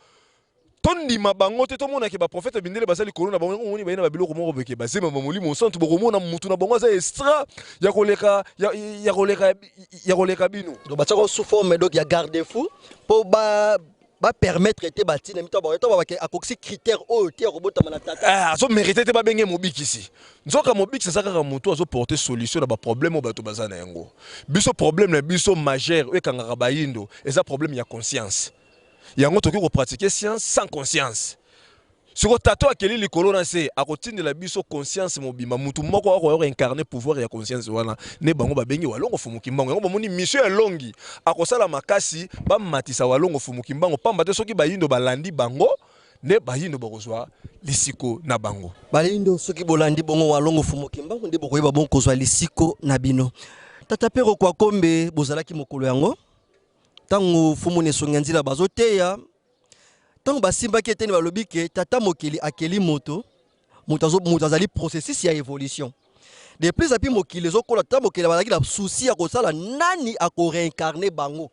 Speaker 3: tondima bango te, tomona ke baprofete mindele baza likolo na bango. Yango omoni baye na babiloko moko beke bazema ba molimo santu, bokomona mutu na bango aza extra ya koleka ya, ya koleka ya koleka bino.
Speaker 2: Donc batiaka sous forme donc ya garde-fou mpo ba ba permettre te batina mito bango to babake akokisi critère oyo te ya kobotama na tata.
Speaker 3: Eh, azo mérite te babenge mobikisi. Nzoka mobikisi aza kaka moto azo porter solution na ba problème oyo bato baza na yango. Biso problème na biso majeur oyo ekangaka bayindo eza problème ya conscience. Yango tokoki kopratiquer science sans conscience. Siko tato akeli likolo na se akotindela biso conscience mobimba, mutu moko akoya koincarner pouvoir ya conscience wana nde bango babengi Walongo Fumu Kimbangu. Yango bomoni mission ya Longi akosala makasi bamatisa Walongo Fumu Kimbangu, pamba te soki bayindo balandi bango nde bayindo bakozwa lisiko na bango.
Speaker 2: Bayindo soki bolandi bongo Walongo Fumu Kimbangu nde bokoyeba bongo kozwa lisiko na bino. Tata Pero Kwakombe, bozalaki mokolo yango ntango Fumu Nesongi ya Nzila bazoteya, ntango basimbaki eteni balobi ke tata mokili akeli moto, moto azali processus ya évolution. De plus api mokili ezokola, tata mokili bazalaki na souci ya kosala nani akoreincarne bango,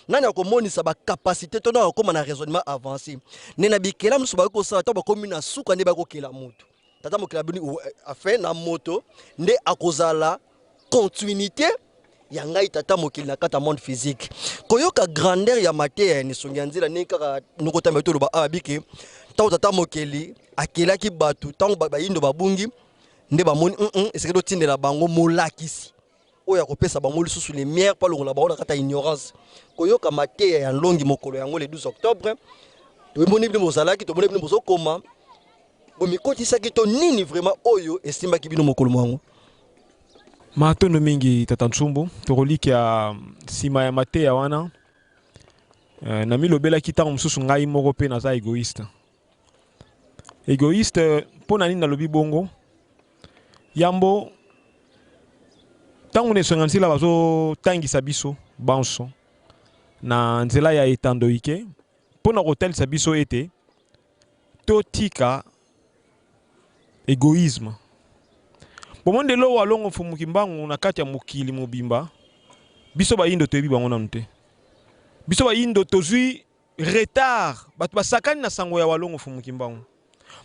Speaker 2: nani akomonisa bacapacité to nani akokoma na raisonnement avancé. Nde na bikela mosusu bakoki kosala ntango bakomi na suka nde bakokela moto. Tata mokili abini afin na moto nde akozala continuité ya ngai tata mokili na kati ya monde physique. Koyoka grandeur ya mateya ya Nesongi ya Nzila ndenge kaka nokotamba toloba awa bike ntango tata mokili akelaki bato, ntango bayindo babungi nde bamoni esengeli totindela bango molakisi oyo akopesa bango lisusu lumière mpo alongola bango na kati ya ignorance. Koyoka mateya ya Nlongi mokolo yango le 12 octobre, tomoni bino bozalaki, tomoni bino bozokoma, bomikotisaki to nini vraiment oyo esimbaki bino mokolo mwango?
Speaker 4: Matondo mingi tata Ntsumbu, tokolikia nsima ya mateya wana. Namilobelaki ntango mosusu ngai moko mpe naza egoïste. Egoïste mpo na nini nalobi bongo? Yambo ntango na esonga nzela bazotangisa biso banso na nzela ya etando ike mpo na kotalisa biso ete totika egoïsme. Bomoni lelo Walongo Mfumu Kimbangu na kati ya mokili mobimba, biso bayindo toyebi bango nanu te. Biso bayindo tozwi retard, bato basakani na sango ya Walongo Mfumu Kimbangu,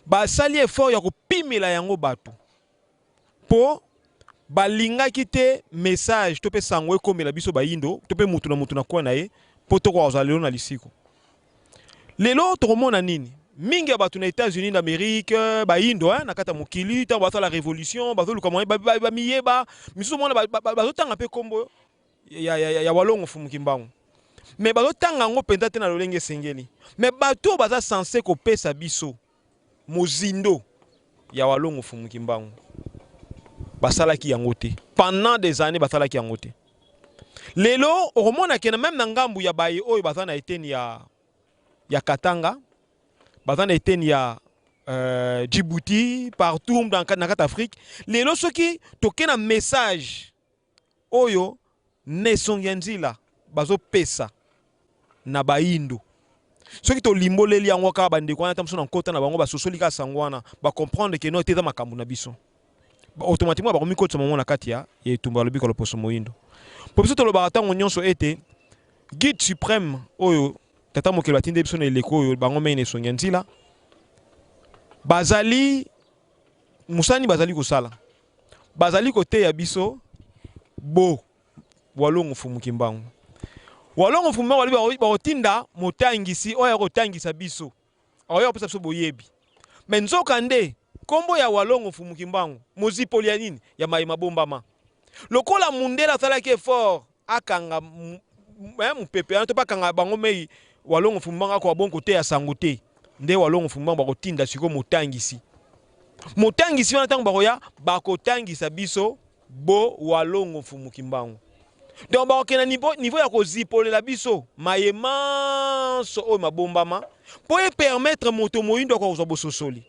Speaker 4: basali effort ya kopimela yango bato po balingaki te message to pe sango ekomela biso bayindo to pe mutu na mutu na coin na ye po tokoka kozala lelo na lisiko. Lelo tokomona nini? Mingi ya bato na États-Unis d'Amérique bayindo hein, na kati ya mokili ntango basala révolution bazoluka moyen bamiyeba, misusu mona bazotanga mpe kombo ya Walongo Mfumu Kimbangu, mais bazotanga yango mpenza te na lolenge esengeli. Mais bato oyo baza censé kopesa biso mozindo ya Walongo Mfumu Kimbangu basalaki yango te pendant des années, basalaki yango te. Lelo okomona ke na même na ngambu ya baye oyo baza na eteni ya Katanga. Baza na eteni ya euh, Djibouti, partout dans na kati Afrique. Lelo soki toke na message oyo Nesongi ya Nzila bazopesa na bayindo, soki tolimboleli yango kaka bandeko wana, ata mosusu na nkota na bango basosoli kaka sango wana, bacomprendre ke no te, eza makambo na biso, automatiquement bakomikotisa bango na kati ya etumba ya lobiko ya loposo moyindo. Mpo biso tolobaka ntango nyonso ete guide supreme oyo Tata Mokeli atindi biso na eleko oyo, bango mei na esongi ya Nzila bazali mosani, bazali kosala, bazali koteya biso bo Walongo Mfumu Kimbangu. Walongo Mfumu Kimbangu balobi bakotinda motangisi oyo akotangisa biso, akoya kopesa biso boyebi. Me nzoka nde nkombo ya Walongo Mfumu Kimbangu mozipoli ya nini? Ya maye mabombama. Lokola mundele asalaki effort akanga mopepe wana to mpe akanga bango mei, Walongo Mfumu Kimbangu akoka bongo koteya sango te. Nde Walongo Mfumu Kimbangu bakotinda sikoyo motangisi. Motangisi wana ntango bakoya bakotangisa biso bo Walongo Mfumu Kimbangu. Donc bakokende na niveau, niveau ya kozipolela biso maye manso oyo mabombama mpo e permettre moto moyindo akoka kozwa bososoli.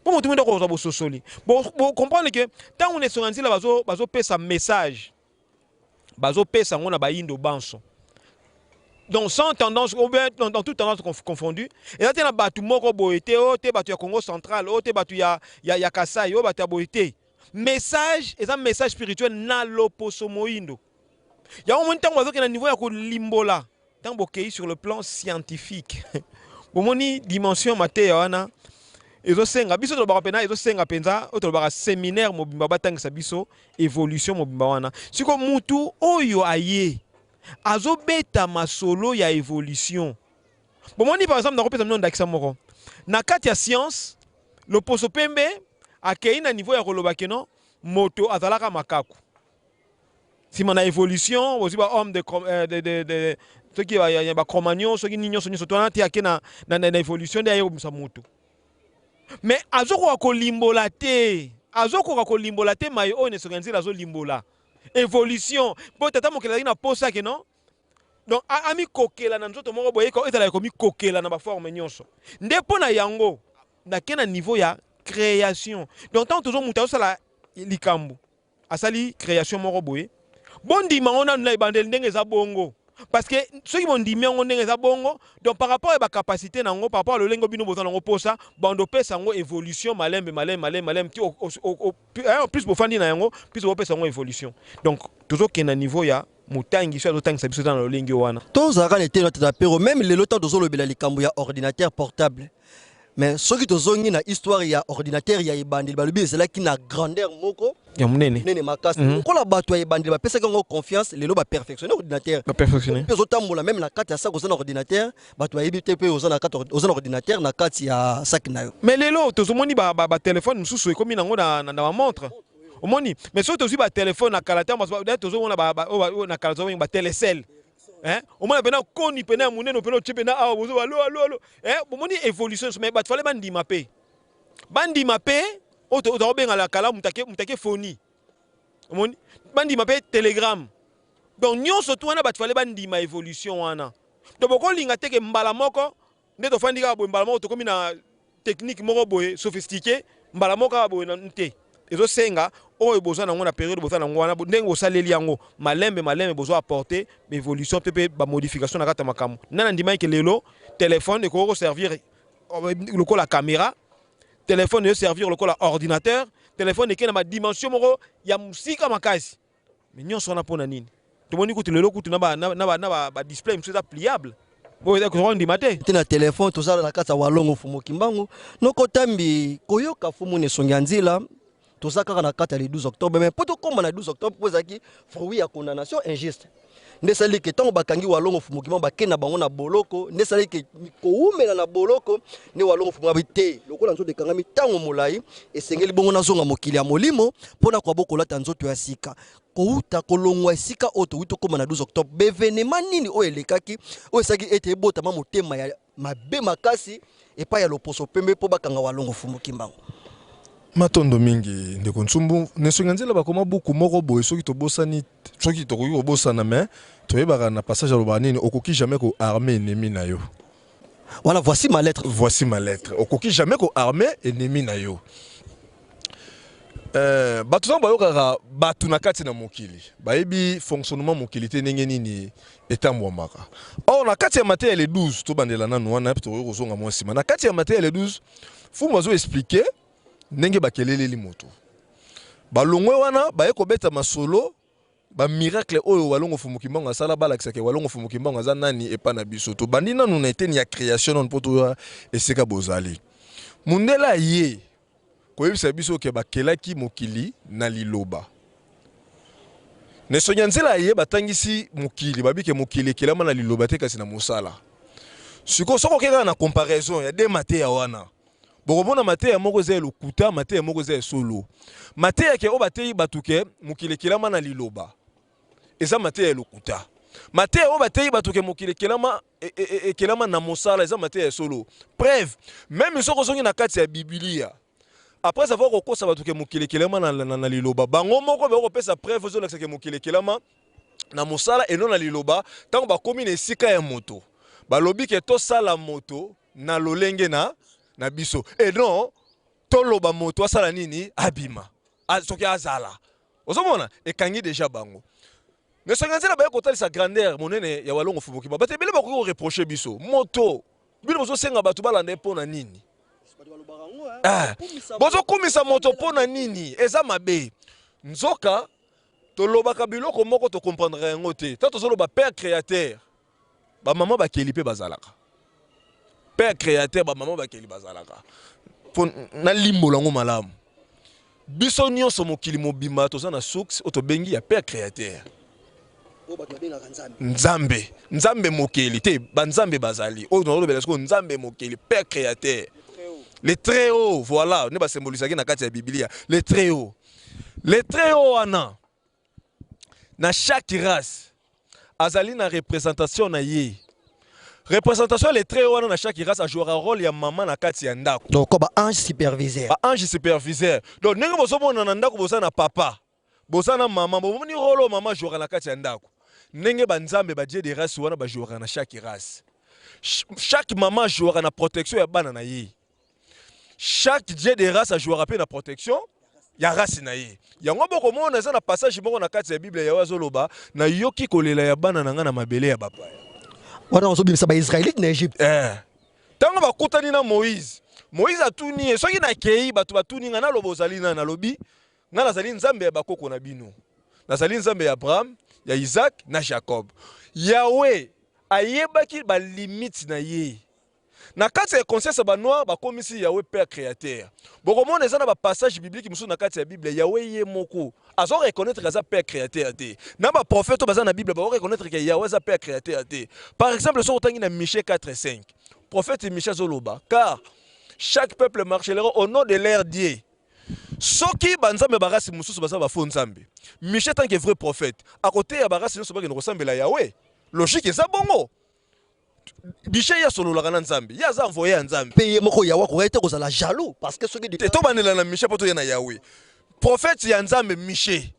Speaker 4: Mpo moto moyindo akoka kozwa bososoli. Bo, bo comprendre que ntango na esonga nzela bazo bazopesa message, bazopesa yango na bayindo banso. Donc sans tendance ou bien dans, dans toute tendance confondue, eza te na bato moko boye te, oyo te bato ya Congo central, oyo te bato ya, ya, ya Kasai, oyo bato ya boye te. Message eza message spirituel na loposo moyindo. Yango omoni ntango bazokende na niveau ya kolimbola, ntango bokei sur le plan scientifique, bomoni dimension mateya wana ezosenga biso tolobaka mpena, ezosenga mpenza oyo tolobaka seminaire mobimba batangisa biso evolution mobimba wana. Siko mutu oyo aye azobeta masolo ya evolution, bomoni par exemple, nakopesa bino ndakisa moko na kati ya science. Loposo pembe akei na niveau ya koloba keno moto azalaka makaku, nsima na evolution bozwi ba homme de, euh, de, de, de soki ba Cro-Magnon, soki nini nyonso nyonso to wana te, ake na, na, na, na evolution nde aye kobimisa moto. Mais azokoka kolimbola te, azokoka kolimbola te maye oyo Nesonga Nzila azolimbola evolution. Mpo tata mokeli azalaki na posa ke non, donc amikokela na nzoto moko boye, ezala ya komikokela na baforme nyonso. Nde mpo na yango nake na niveau ya création. Donc ntango tozo moto azosala likambo, asali création moko boye, bondima yango nanu na ebandeli ndenge eza bongo, parce que soki bondimi yango ndenge eza bongo, donc par rapport ya bacapacité na yango, par rapport ya lolenge bino boza nango mposa, bando opesa yango évolution malembe malembe malembe malembe ti plus bofandi na yango, plus bopesa yango évolution. Donc tozokende na niveau ya motangi so azotangisa biso eza na lolenge wana.
Speaker 2: Tozalaka na eteni tata Pero, même lelo ntango tozolobela likambo ya ordinateur portable, mais soki tozongi na histoire ya ordinateur ya ebandeli, balobi ezalaki na grandeur moko
Speaker 4: ya monene
Speaker 2: nene makasi. Lokola bato ya ebandeli bapesaki yango confiance, lelo baperfectionne ordinateur.
Speaker 4: Baperfectionne.
Speaker 2: Mpe ozotambola même na kati ya sac, oza na ordinateur, bato bayebi te mpe oza na kati, oza na ordinateur na kati ya sac na yo.
Speaker 4: Mais lelo tozomoni batelefone mosusu ekomi nango na bamontre, omoni. Mais soki tozwi batelefone na kala, ntango tozomona oyo na kala tozobenga batelecel, omona mpena koni pena ya monene, pena otie pena awa, bozo alo alo alo, bomoni évolution. Mais bato fale bandima mpe, bandima mpe oyo tokobenga na kala mutake foni, omoni, bandima mpe telegram. Donc nyonso tu wana bato fale bandima évolution wana. Donc bokolinga te ke mbala moko nde tofandi kaka boye, mbala moko tokomi na technique moko boye sophistiqué, mbala moko kaka boye te. Ezosenga oyo boza nango na période boza nango wana, ndenge bosaleli yango malembe malembe, bozo apporter évolution mpe bamodification na kati ya makambo. Nana ndimaki ke lelo telefone ekoki koservir lokola caméra, telefone ezoservir lokola ordinateur, telefone ekei na badimension moko ya mosika makasi. Mais nyonso wana mpona nini? Tomoni kutu lelo kutu na badisplay mosusu eza pliable, oyo ndima te.
Speaker 2: Te na telefone. Tozala na kati ya Walongo Fumu Kimbangu, nokotambi koyoka fumu na esongi ya nzela. Toza kaka na kati ya le 12 octobre, mais mpo tokóma na 12 octobre, mpo ezalaki fruit ya condamnation injuste nde esali ke ntango bakangi Walongo Fumu Kimbangu, bakei na bango na boloko. Nde esali ke kowumela na boloko nde Walongo Fumu abi te, lokola nzoto ekangami ntango molai, esengeli bongo nazonga mokili ya molimo mpona koya bokolata nzoto ya sika. Kouta kolongwa esika oyo towuti, tokóma na 12 octobre, baévénement nini oyo elekaki oyo esalaki ete ebotama motema ya mabe makasi epai ya loposo pembe mpo bakanga Walongo Fumu Kimbangu?
Speaker 3: Matondo mingi, ndeko Ntsumbu. Na esongi ya nzela bakoma buku moko boye, soki tobosani, soki tokoki kobosana, mais toyebaka na passage alobaka nini: okoki jamais koarme ennemi na yo.
Speaker 2: Wana voici ma lettre.
Speaker 3: Voici ma lettre. Okoki jamais ko armer ennemi na yo. Euh, bato ntango bayokaka bato na kati na mokili bayebi fonctionnement mokili te ndenge nini etambwamaka. Or na kati ya mateya le 12, tobandela nanu wana mpe tokoki kozonga mwa nsima. Na kati ya mateya le 12, Fumu azo expliquer ndenge bakeleleli moto. Balongwe wana baye kobeta masolo ba miracle oyo Walongo Mfumu Kimbangu asala, balakisa ke Walongo Mfumu Kimbangu aza nani epa na biso. Tobandi nanu na eteni ya creation nanu mpo toya esika bozali. Mundele aye koyebisa biso ke bakelaki mokili na liloba. Na esongi ya nzela aye batangisi mokili, babi ke mokili ekelama na liloba te kasi na mosala. Sikoyo soki oke kaka na comparaison ya de mateya wana, bokomona mateya moko eza ya lokuta, mateya moko eza ya solo. Mateya ke oyo bateyi bato ke mokili ekelama na liloba eza mateya ya lokuta. Mateya oyo bateyi bato ke mokili ekelama e, e, e, ekelama na mosala eza mateya ya solo. Preuve, meme soki ozongi na kati ya Biblia, après avoir kokosa bato ke mokili ekelama na, na, na liloba, bango moko bako kopesa preuve ezolakisa ke mokili ekelama na mosala eno na liloba. Ntango bakomi na esika ya moto, balobi ke tosala moto na lolenge na na biso, et non toloba moto asala nini, abima soki azala. Ozomona ekangi deja bango mais soki nzela baye kotalisa grandeur monene ya Walongo Mfumu Kimbangu. Bato ebele bakoki koreproche biso moto, bino bozosenga bato balanda ye mpo na nini? Ah, bozokumisa moto mpo na nini? Eza mabe. Nzoka tolobaka biloko moko tokomprendra yango te. Ntango tozoloba père créateur, bamama bakeli mpe bazalaka. Père créateur, bamama bakeli bazalaka. Mpo nalimbola yango malamu, biso nyonso mokili mobimba toza na source oyo tobengi ya père créateur, Nzambe, Nzambe mokeli te. Banzambe bazali oyo nazolobela sikoyo, Nzambe mokeli, père créateur, le très haut. Voilà nde basembolisaki na kati ya Biblia le très haut. Le très haut wana, na chaque race azali na représentation na ye. Représentation le très haut wana, na chaque race ajouaka rôle ya mama na kati ya ndako.
Speaker 2: Donc ba ange superviseur.
Speaker 3: Ba ange superviseur. Donc ndenge bozomona na ndako, boza na papa, boza na mama, bomoni rôle oyo mama ajouaka na kati ya ndako, ndenge banzambe ba dieu de race wana bajouaka na chaque race. Chaque mama ajouaka na protection ya bana na ye, chaque dieu de race ajouaka mpe na protection ya race na ye. Yango bokomona eza na passage moko na kati ya Bible, Yawe azoloba: "Nayoki kolela ya bana na ngai na mabele ya bapaya."
Speaker 2: Wana ozobimisa Baisraélite na Égypte.
Speaker 3: Eh. Ntango bakutani na Moïse, Moïse atuni ye: "Soki nakei, bato batuni ngai naloba ozali nani?" Nalobi: "Ngai nazali Nzambe ya bakoko na bino, nazali Nzambe ya Abraham, ya Isaac na Jacob." Yawe ayebaki balimite na ye. Na kati ya conscience ya banoir, bakomisi Yawe père créateur. Bokomona eza na bapassage biblique mosusu na kati ya Bible, Yawe ye moko azo reconnaître aza père créateur te. Na baprophète oyo baza na Bible bako reconnaître ke Yawe aza père créateur te. Par exemple, soki otangi na Michée 4 5, prophète Michée azoloba: "Car chaque peuple marchera au nom de leur dieu." Soki banzambe barace mosusu baza bafaux nzambe, Michée tant que vrai prophète akoteya barace nyonso bakende kosambela Yawe. Logique eza bongo. Michée ye asololaka na Nzambe, ye aza envoyé ya Nzambe.
Speaker 2: Mpe ye moko Yawe akoki te kozala jaloux parce que soki
Speaker 3: te. Tobandela na Michée mpo toya na Yawe. Prophète ya Nzambe Michée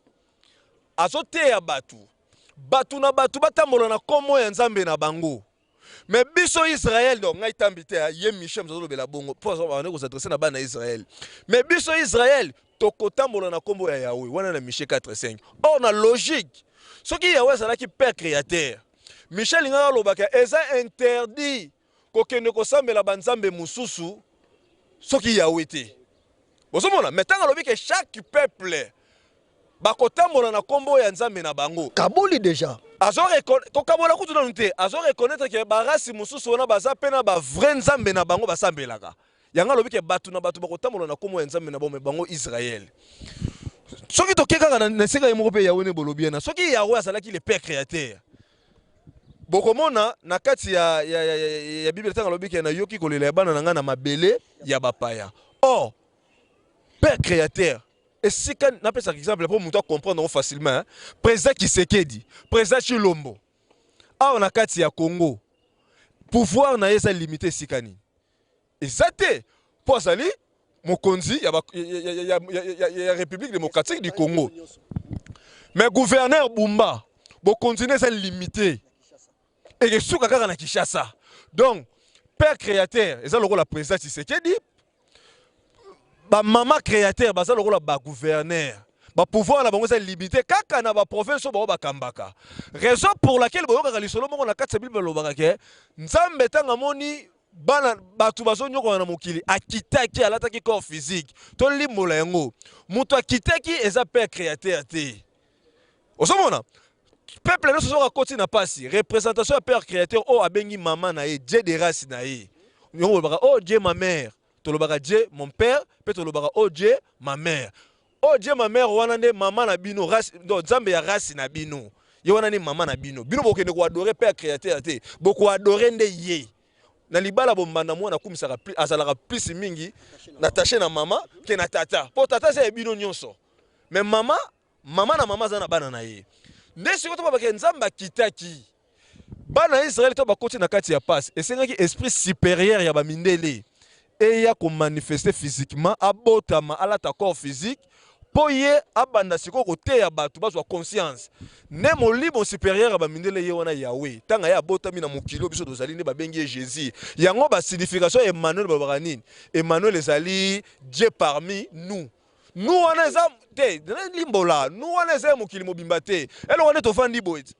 Speaker 3: azoteya bato, bato na bato batambola na nkombo ya Nzambe na bango. Mais biso Israel, donc ngai tambi te, ye Michée moto azolobela bongo mpo azobanda kos'adresser na bana ya Israel, mais biso Israel tokotambola na nkombo ya Yawe. Wana na Michée 4 5. Or na logique, soki Yawe azalaki père créateur, Michée alingaka alobaka eza interdit kokende kosambela banzambe mosusu soki Yawe te. Bozomona, mais ntango alobi ke chaque peuple bakotambola na nkombo ya Nzambe na bango,
Speaker 2: kaboli déjà.
Speaker 3: Azo kokabola kutu nanu te, azo reconnaître ke barace mosusu wana baza mpe na bavrai nzambe na bango basambelaka. Yango alobi ke bato na bato bakotambola na nkombo ya Nzambe na bango. Mais bango Israel, soki toke kaka na esika ye moko mpe Yawe, ne bolobi yana, soki Yawe azalaki le père créateur, bokomona na kati ya Bible ntango alobi ke "Nayoki kolela ya bana na ngai na mabele ya bapaya." Or père créateur, esika napesaka exemple mpo moto acomprendre yango facilement, hein? Président Tshisekedi, président Tshilombo awa na kati ya Congo, pouvoir na ye eza limité esika nini? Eza te, mpo azali mokonzi ya République démocratique du Congo. Mais gouverneur Bumba, bokonzi na eza limité, ekesuka kaka na Kinshasa. Donc Père créateur eza lokola président Tshisekedi, ba mama créateur baza lokola ba gouverneur. Ba pouvoir na bango eza limité kaka na ba province oyo bango bakambaka. Raison pour laquelle boyokaka lisolo moko na kati ya Bible balobaka ke Nzambe ntango amoni bana bato bazonyokwama na mokili akitaki, alataki corps physique. Tolimbola yango, moto akitaki eza père créateur te. Ozomona peuple nyonso soki akoti na pasi, représentation ya père créateur oyo abengi mama na ye Dieu de race na ye, yango bolobaka oh Dieu ma mère, tolobaka Dieu mon père, mpe tolobaka oh Dieu ma mère. Oh Dieu ma mère wana nde mama na bino, race, donc Nzambe ya race na bino, ye wana nde mama na bino. Bino bokende koadore père créateur te, bokoadore nde ye. Na libala bombanda mwana akumisaka, azalaka plus mingi na attaché na mama ke na tata, mpo tata aza ya bino nyonso, mais mama, mama na mama aza na bana na ye. Nde sikoyo tobabake Nzambe akitaki bana ya Israele to bakoti na kati ya pasi, esengaki esprit supérieur ya bamindele eya komanifeste physiquement, abotama alata corps physique mpo ye abanda sikoyo koteya bato bazwa conscience. Nde molimo supérieur ya bamindele ye wana Yahweh, ntango ye abotami na mokili oyo biso tozali, nde babengi ye Jésus. Yango ba signification ya Emmanuel balobaka nini? Emmanuel ezali Dieu parmi nous. Nous wana eza te, limbola nous wana eza ya mokili mobimba te. Eloko nde tovandi boye te.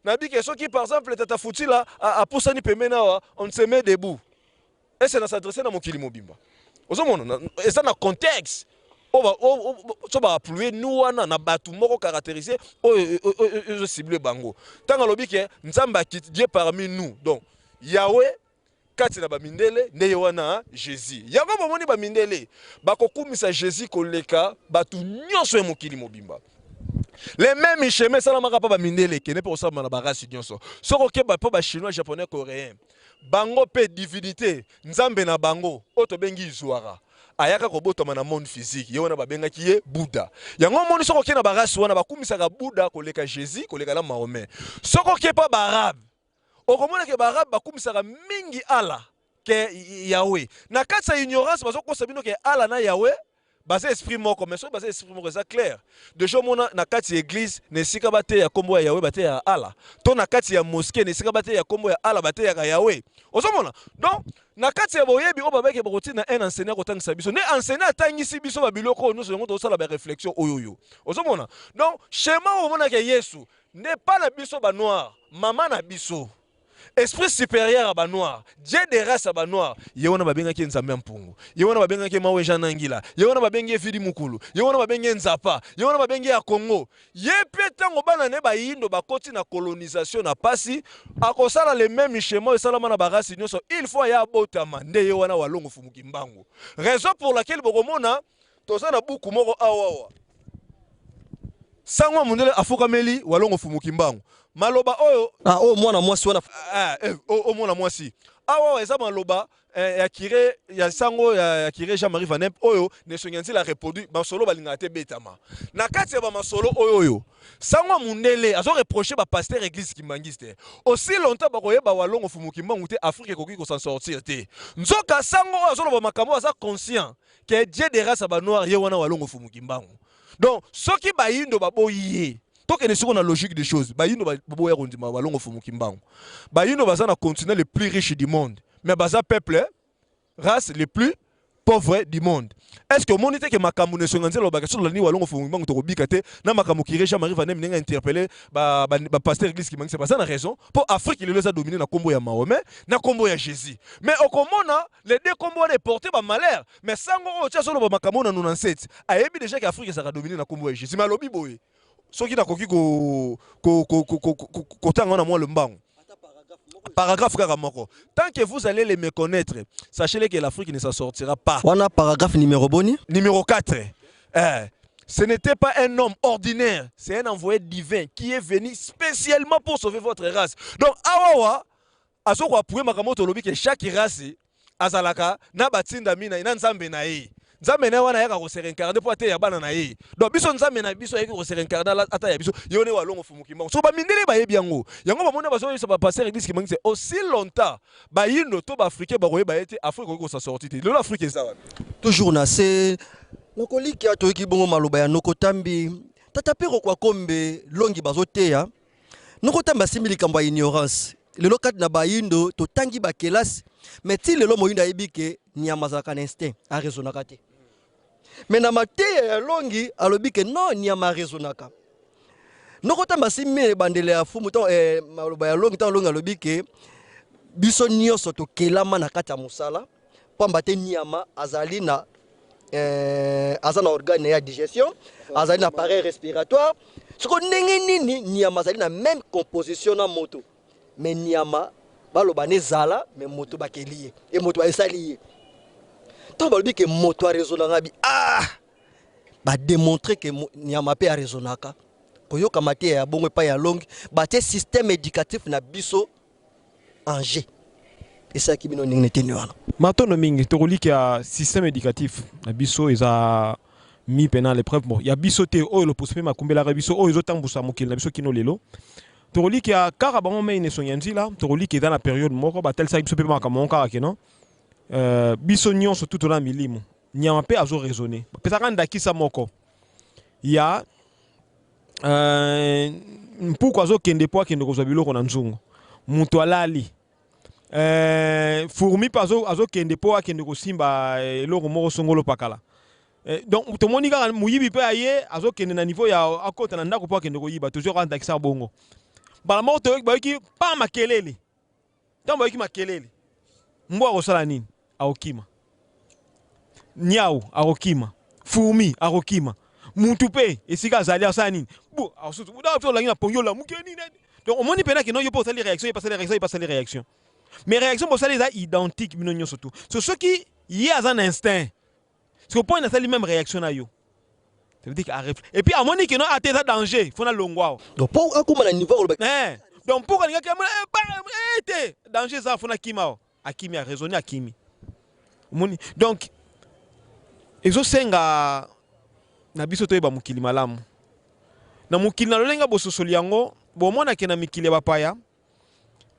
Speaker 3: Nabike soki par exemple tata Futila apusani pembeni awa, on se met debout. Ese na s'adresser na mokili mobimba. Ozomona eza na contexte oyo so ba appuyer nous wana na bato moko caractérisé oyo ezo cible bango. Ntango alobi ke Nzambe akiti Dieu parmi nous, donc Yahweh kati na bamindele nde ye wana Jésus. Yango bomoni bamindele bakokumisa Jésus koleka bato nyonso ya mokili mobimba. Le même chemin esalamaka mpo bamindele ekende mpe kosalama na barasi nyonso. Soki okeba mpo bachinois, japonais, coréen, bango mpe divinité nzambe na bango oyo tobengi Izwara ayaka kobotama na monde physique, ye wana babengaki ye Buddha. Yango omoni soki okei na barasi wana bakumisaka Buddha koleka Jésus, koleka na Mahomet. Soki okei mpa baarabe, okomona ke baarabe bakumisaka mingi Allah ke Yahweh. Na kati ya ignorance bazokosa bino ke Allah na Yahweh baza esprit moko, mais soki baza esprit moko eza clair. Deja omona na kati ya église na esika bateya kombo ya Yahweh bateyaka Allah, to na kati ya mosquée na esika bateya kombo ya Allah bateyaka Yahweh. Ozomona? Donc na kati ya boyebi oyo babaki bakotinda un enseignant kotangisa biso, nde enseignant atangisi biso ba biloko oyo nyonso, yango tozosala ba réflexion oyo oyo. Ozomona? Donc schéma oyo omonaka Yesu nde pa na biso ba noir, mama na biso, esprit supérieur ya ba noir, Dieu de race ya ba noir, ye wana babengaki ye Nzambe ya mpungu, ye wana babengaki ye Maweja Nangila, ye wana babengi ye Vidi Mukulu, ye wana babengi ye Nzapa, ye wana babengi ye ya Congo. Ye mpe ntango bana ne bayindo bakoti na colonisation na pasi, akosala le même schéma oyo esalama na barasi nyonso, il faut aya abotama nde ye wana Walongo Fumu Kimbangu. Raison pour laquelle bokomona toza na buku moko awa awa, sango ya mondele afukameli Walongo Fumu Kimbangu. Maloba oyo
Speaker 2: Ah, oyo mwana mwasi wana
Speaker 3: oyo mwana mwasi awa awa eza maloba ya curé ya sango ya curé Jean-Marie Van Impe oyo Nesongi Nzila reproduit masolo balingaka te betama na kati ya ba masolo oyo oyo sango ya mundele azo reprocher ba pasteur église kimbanguiste aussi longtemps bakoyeba Walongo Fumu Kimbangu te, Afrique ekoki ko s'en sortir te. Nzoka sango oyo azoloba makambo aza conscient que Dieu de race ya ba noir ye wana Walongo Fumu Kimbangu. Donc soki bayindo baboyi ye, tokende sikoyo na logique des choses, bayindo baboya kondima Walongo Fumu Kimbangu. Bayindo baza na continent le plus riche du monde, mais baza peuple race le plus pauvre du monde. Est-ce que omoni te ke makambo na esonga nzela olobaka soki tolandi Walongo Fumu Kimbangu tokobika te? Na makambo curé Jean-Marie Van Impe ndenge interpellé ba pasteur église kimbanguiste, baza na raison mpo Afrique lelo eza dominé na kombo ya Mahomet na kombo ya Jésus, mais okomona les deux kombo wana eporte ba malheur. Mais sango oyo tia azoloba makambo na 97 ayebi déjà ke Afrique ezalaka dominé na kombo ya Jésus, mais alobi boye soki nakoki kotanga na mwa lombango paragraphe kaka moko: tant que vous allez les méconnaître, sachez-le que l'Afrique ne s'en sortira pas.
Speaker 2: Wana paragraphe numéro boni?
Speaker 3: Numéro 4. Ce n'était pas un homme ordinaire, c'est un envoyé divin qui est venu spécialement pour sauver votre race. Donc awawa azoko appuyer makambo tolobi ke chaque race azalaka na batindami na ye na nzambe na ye. Nzambe na ye wana ayaka kose réincarner mpo ateya bana na ye. Donc biso nzambe na biso ayaki kose réincarner ata ya biso ye wana Walongo Fumu Kimbangu. So bamindele bayebi yango, yango bamoni bazoyebisa bapasteur église kimbanguiste aussi longtemps bayindo to baafricain bakoyeba ye te, Afrique ekoki kosa sortir te. Lelo Afrique eza wapi?
Speaker 2: Toujours na se nakolikia toyoki bongo maloba ya Nokotambi tata Pero Kwakombe Longi bazoteya. Nokotambi asimbi likambo ya ignorance. Lelo kati na bayindo totangi bakelasi, mais ti lelo moyindo ayebi ke nyama azalaka na instinct, araisonnaka te. Mais na mateya ya Longi alobi ke non, nyama araisonnaka. Noko Tamba asimbi ebandeli ya fumu to eh, maloba ya Longi ntango Longi alobi ke biso nyonso tokelama na kati ya mosala, pamba te nyama azali na eh, aza na organe ya digestion, azali na appareil respiratoire. Soko ndenge nini nyama azali na même composition na moto, mais nyama baloba nezala, mais moto bakeli ye e moto baesali ye. Ntango balobi ke moto araisonnaka bi ah bademontre ke nyama mpe araisonnaka, koyoka mateya ya bongo epai ya Longi, batie système éducatif na biso en jeu. Esalaki bino ndenge neteni wana?
Speaker 4: Matondo mingi. Tokolika système éducatif na biso eza mi mpe na l'épreuve. Bon, ya biso te, oyo loposo mpe makumbelaka biso, oyo ezotambusa mokili na biso kino lelo. Tokolika kaka bango mei na esongi ya nzila. Tokolika eza na période moko batalisaki biso mpe makambo moko kaka keno biso nyonso tu toza na milimo, nyama mpe azo raisonner. Bapesaka ndakisa moko ya mpuku azokende mpo akende kozwa biloko na nzungu, moto alali, fourmi mpe azokende mpo akende kosimba eloko moko songolo pakala. Donc tomoni kaka moyibi mpe aye azokende na niveau ya akota na ndako mpo akende koyiba. Tozwi kaka ndakisa bongo. Mbala moko toyoki, bayoki pa makelele. Ntango bayoki makelele, mbwa akosala nini? Akokima. Niau akokima, fourmi akokima, mutu mpe esika azali asala nini? Bu asusu olangi na pongi, olamuki nini. Donc omoni mpena keno yo mpe osali réaction, ye mpe asali réaction, ye mpe asali réaction, mais réaction bosali eza identique bino nyonso tu. So soki ye aza na instinct, soki point asali même réaction na yo, ça veut dire que et puis amoni keno ate eza danger, faut nalongwa awa.
Speaker 2: Donc mpo akóma na niveau akoloba
Speaker 4: Donc mpo alingaki te danger eza, faut nakima awa, akimi, araisonner, akimi. Omoni, donc ezosenga na biso toyeba mokili malamu na mokili na lolenge bososoli yango. Bomonake na mikili ya bapaya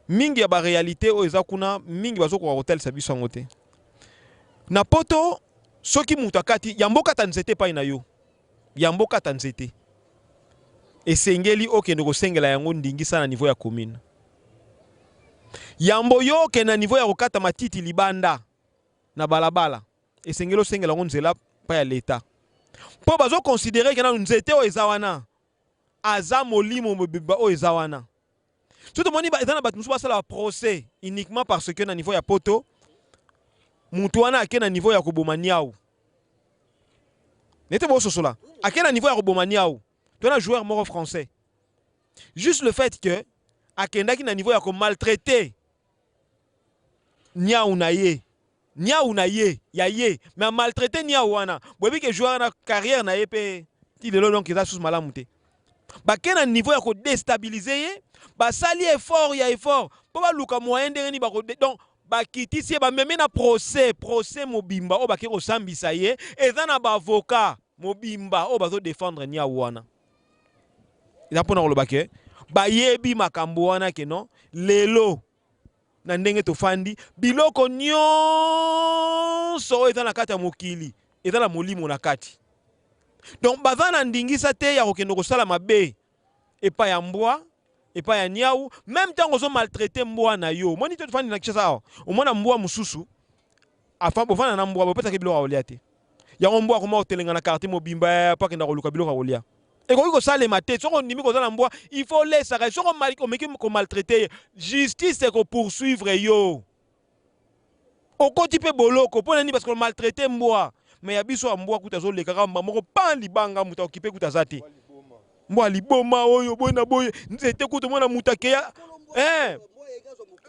Speaker 4: mingi ya baréalité oyo eza kuna, mingi bazokoka kotalisa biso yango te. Na poto, soki moto akati yambo okata nzete epai na yo, yambo okata nzete, esengeli okende kosengela yango ndingisa na niveau ya commune. Yambo yo okende na niveau ya kokata matiti libanda na balabala, esengeli osengela yango nzela mpa ya leta, mpo bazoconsidérer ke nanu nzete oyo eza wana aza molimo mobimba oyo eza wana. So tomoni eza na bato mosusu basala procès uniquement parce que na niveau ya poto, mutu wana ake na niveau ya koboma niau nete bososola, ake na niveau ya koboma niau. To na joueur moko français, juste le fait que akendaki na niveau ya komaltraiter niau na ye, niau na ye ya ye, mais amaltraiter niau wana, boyebi ke joueur na carrière na ye mpe ti lelo donc eza susu malamu te. Bake na niveau ya kodéstabiliser ye, basali effort ya effort mpo baluka moyen ndenge nini bako, donc bakitisi ye, bamemi na procès, procès mobimba oyo bake kosambisa ye, eza na baavocat mobimba oyo bazodéfendre niau wana. Eza mpona koloba ke bayebi makambo wana ke non, lelo na ndenge tofandi, biloko nyonso oyo eza na kati ya mokili eza na molimo na kati. Donc baza na ndingisa te ya kokende kosala mabe epai ya mbwa, epai ya niau. Même ntango ozomaltraiter mbwa na yo, omoni te, tofandi na Kinshasa awa, omona mbwa mosusu bofanda na mbwa, bopesaki biloko ya kolia te, yango mbwa akoma kotelenga na quartier mobimba mpo akenda koluka biloko ya kolia. Ekoki kosalema te. Soki ondimi koza na mbwa, il faut olesaka ye. Soki omeki komaltraiter ye, justice ekopoursuivre yo, okoti mpe boloko. Mpo na nini? Parce que maltraiter mbwa. Mais ya biso ya mbwa kuta azoleka kaka moko pan libanga, moto akokipe kuta aza te. Mbwa liboma oyo boye na boye, nzete kuta omona moto akeya, eh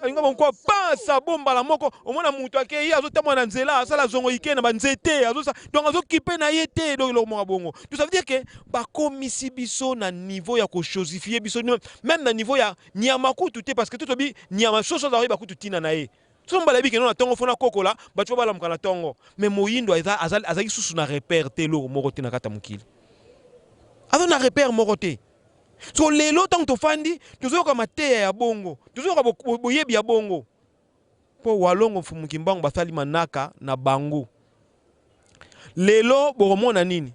Speaker 4: alinga bonkwa pan sabo mbala moko, omona moto akei azotambola na nzela, asala zongo ike na banzete, azosa, donc azokipe na ye te. Donc eloko moko bongo, donc ça veut dire que bakomisi biso na niveau ya kochosifier biso même na niveau ya nyama kutu te, parce que totobi nyama soso aza koyeba kutu ntina na ye. So mbala yebi keno na ntongo fona kokola bato balamuka na ntongo, mais moyindo azalaki susu na repère te, eloko moko te na kati ya mokili, aza na repère moko te. So lelo ntango tofandi, tozoyoka mateya ya bongo, tozoyoka boyebi ya bongo, mpo Walongo Mfumu Kimbangu basali manaka na bango. Lelo bokomona nini?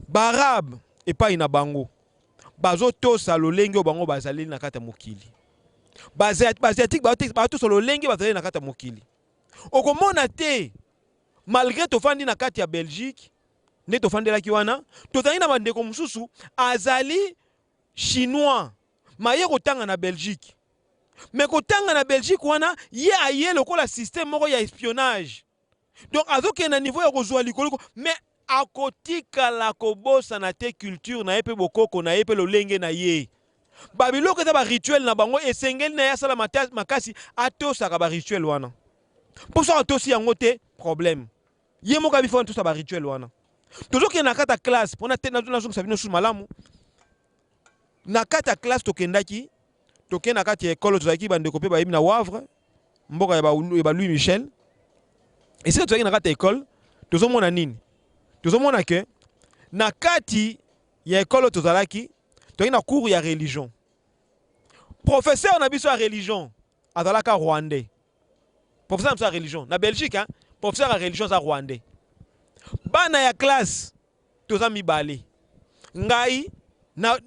Speaker 4: Baarabe epai na bango bazotosa lolenge oyo bango bazaleli na kati ya mokili. Baasiatique batosa lolenge bazali na kati ya mokili. Okomona te, malgré tofandi na kati ya Belgique, nde tofandelaki wana, tozali na bandeko mosusu azali Chinois, maye kotanga na Belgique. Mais kotanga na Belgique wana, ye aye lokola système moko ya espionnage. Donc azokende na niveau ya kozwa likolo, mais akotikala kobosana te culture na ye mpe bokoko na ye mpe lolenge na ye. Babiloko eza barituel na bango, esengeli na ye asala makasi atosaka barituel wana. Mpo soki atosi yango te, problème. Ye moko abi fo atosa barituel wana. Tozokende na kati ya classe mpona te nazongisa bino susu malamu. Na kati ya classe tokendaki, tokende na kati ya ekolo, tozalaki bandeko mpe bayebi na Wavre, mboka ya ba Louis Michel. Esika tozalaki na kati ya ekole, tozomona nini? Tozomona ke na kati ya ekole tozalaki, tozalaki na cours ya religion. Professeur na biso ya religion azalaka Rwandais. Professeur na biso ya religion na Belgique, hein? Professeur ya religion aza Rwandais. Bana ya classe toza mibale, ngai na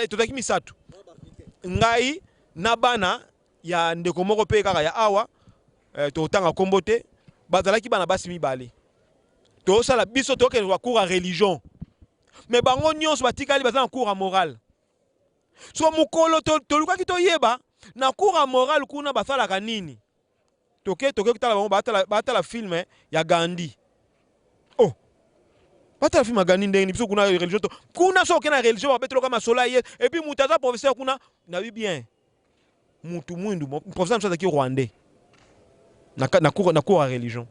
Speaker 4: tozalaki misato, ngai na bana ya ndeko moko mpe kaka ya awa, totanga kombo te, bazalaki bana basi mibale. Tozosala biso tokende ba cours ya religion, mais bango nyonso batikali baza na cours ya morale. So mokolo tolukaki toyeba na cours ya morale kuna basalaka nini, toke kotala bango batala film ya Gandhi. Oh, batala film ya Gandhi ndenge biso kuna religion to kuna, so okende na religion babetoloka masolo ya ye. Et puis moto aza professeur kuna, nayebi bien mutu mwindu, professeur mosusu azalaki Rwandais na cours ya religion.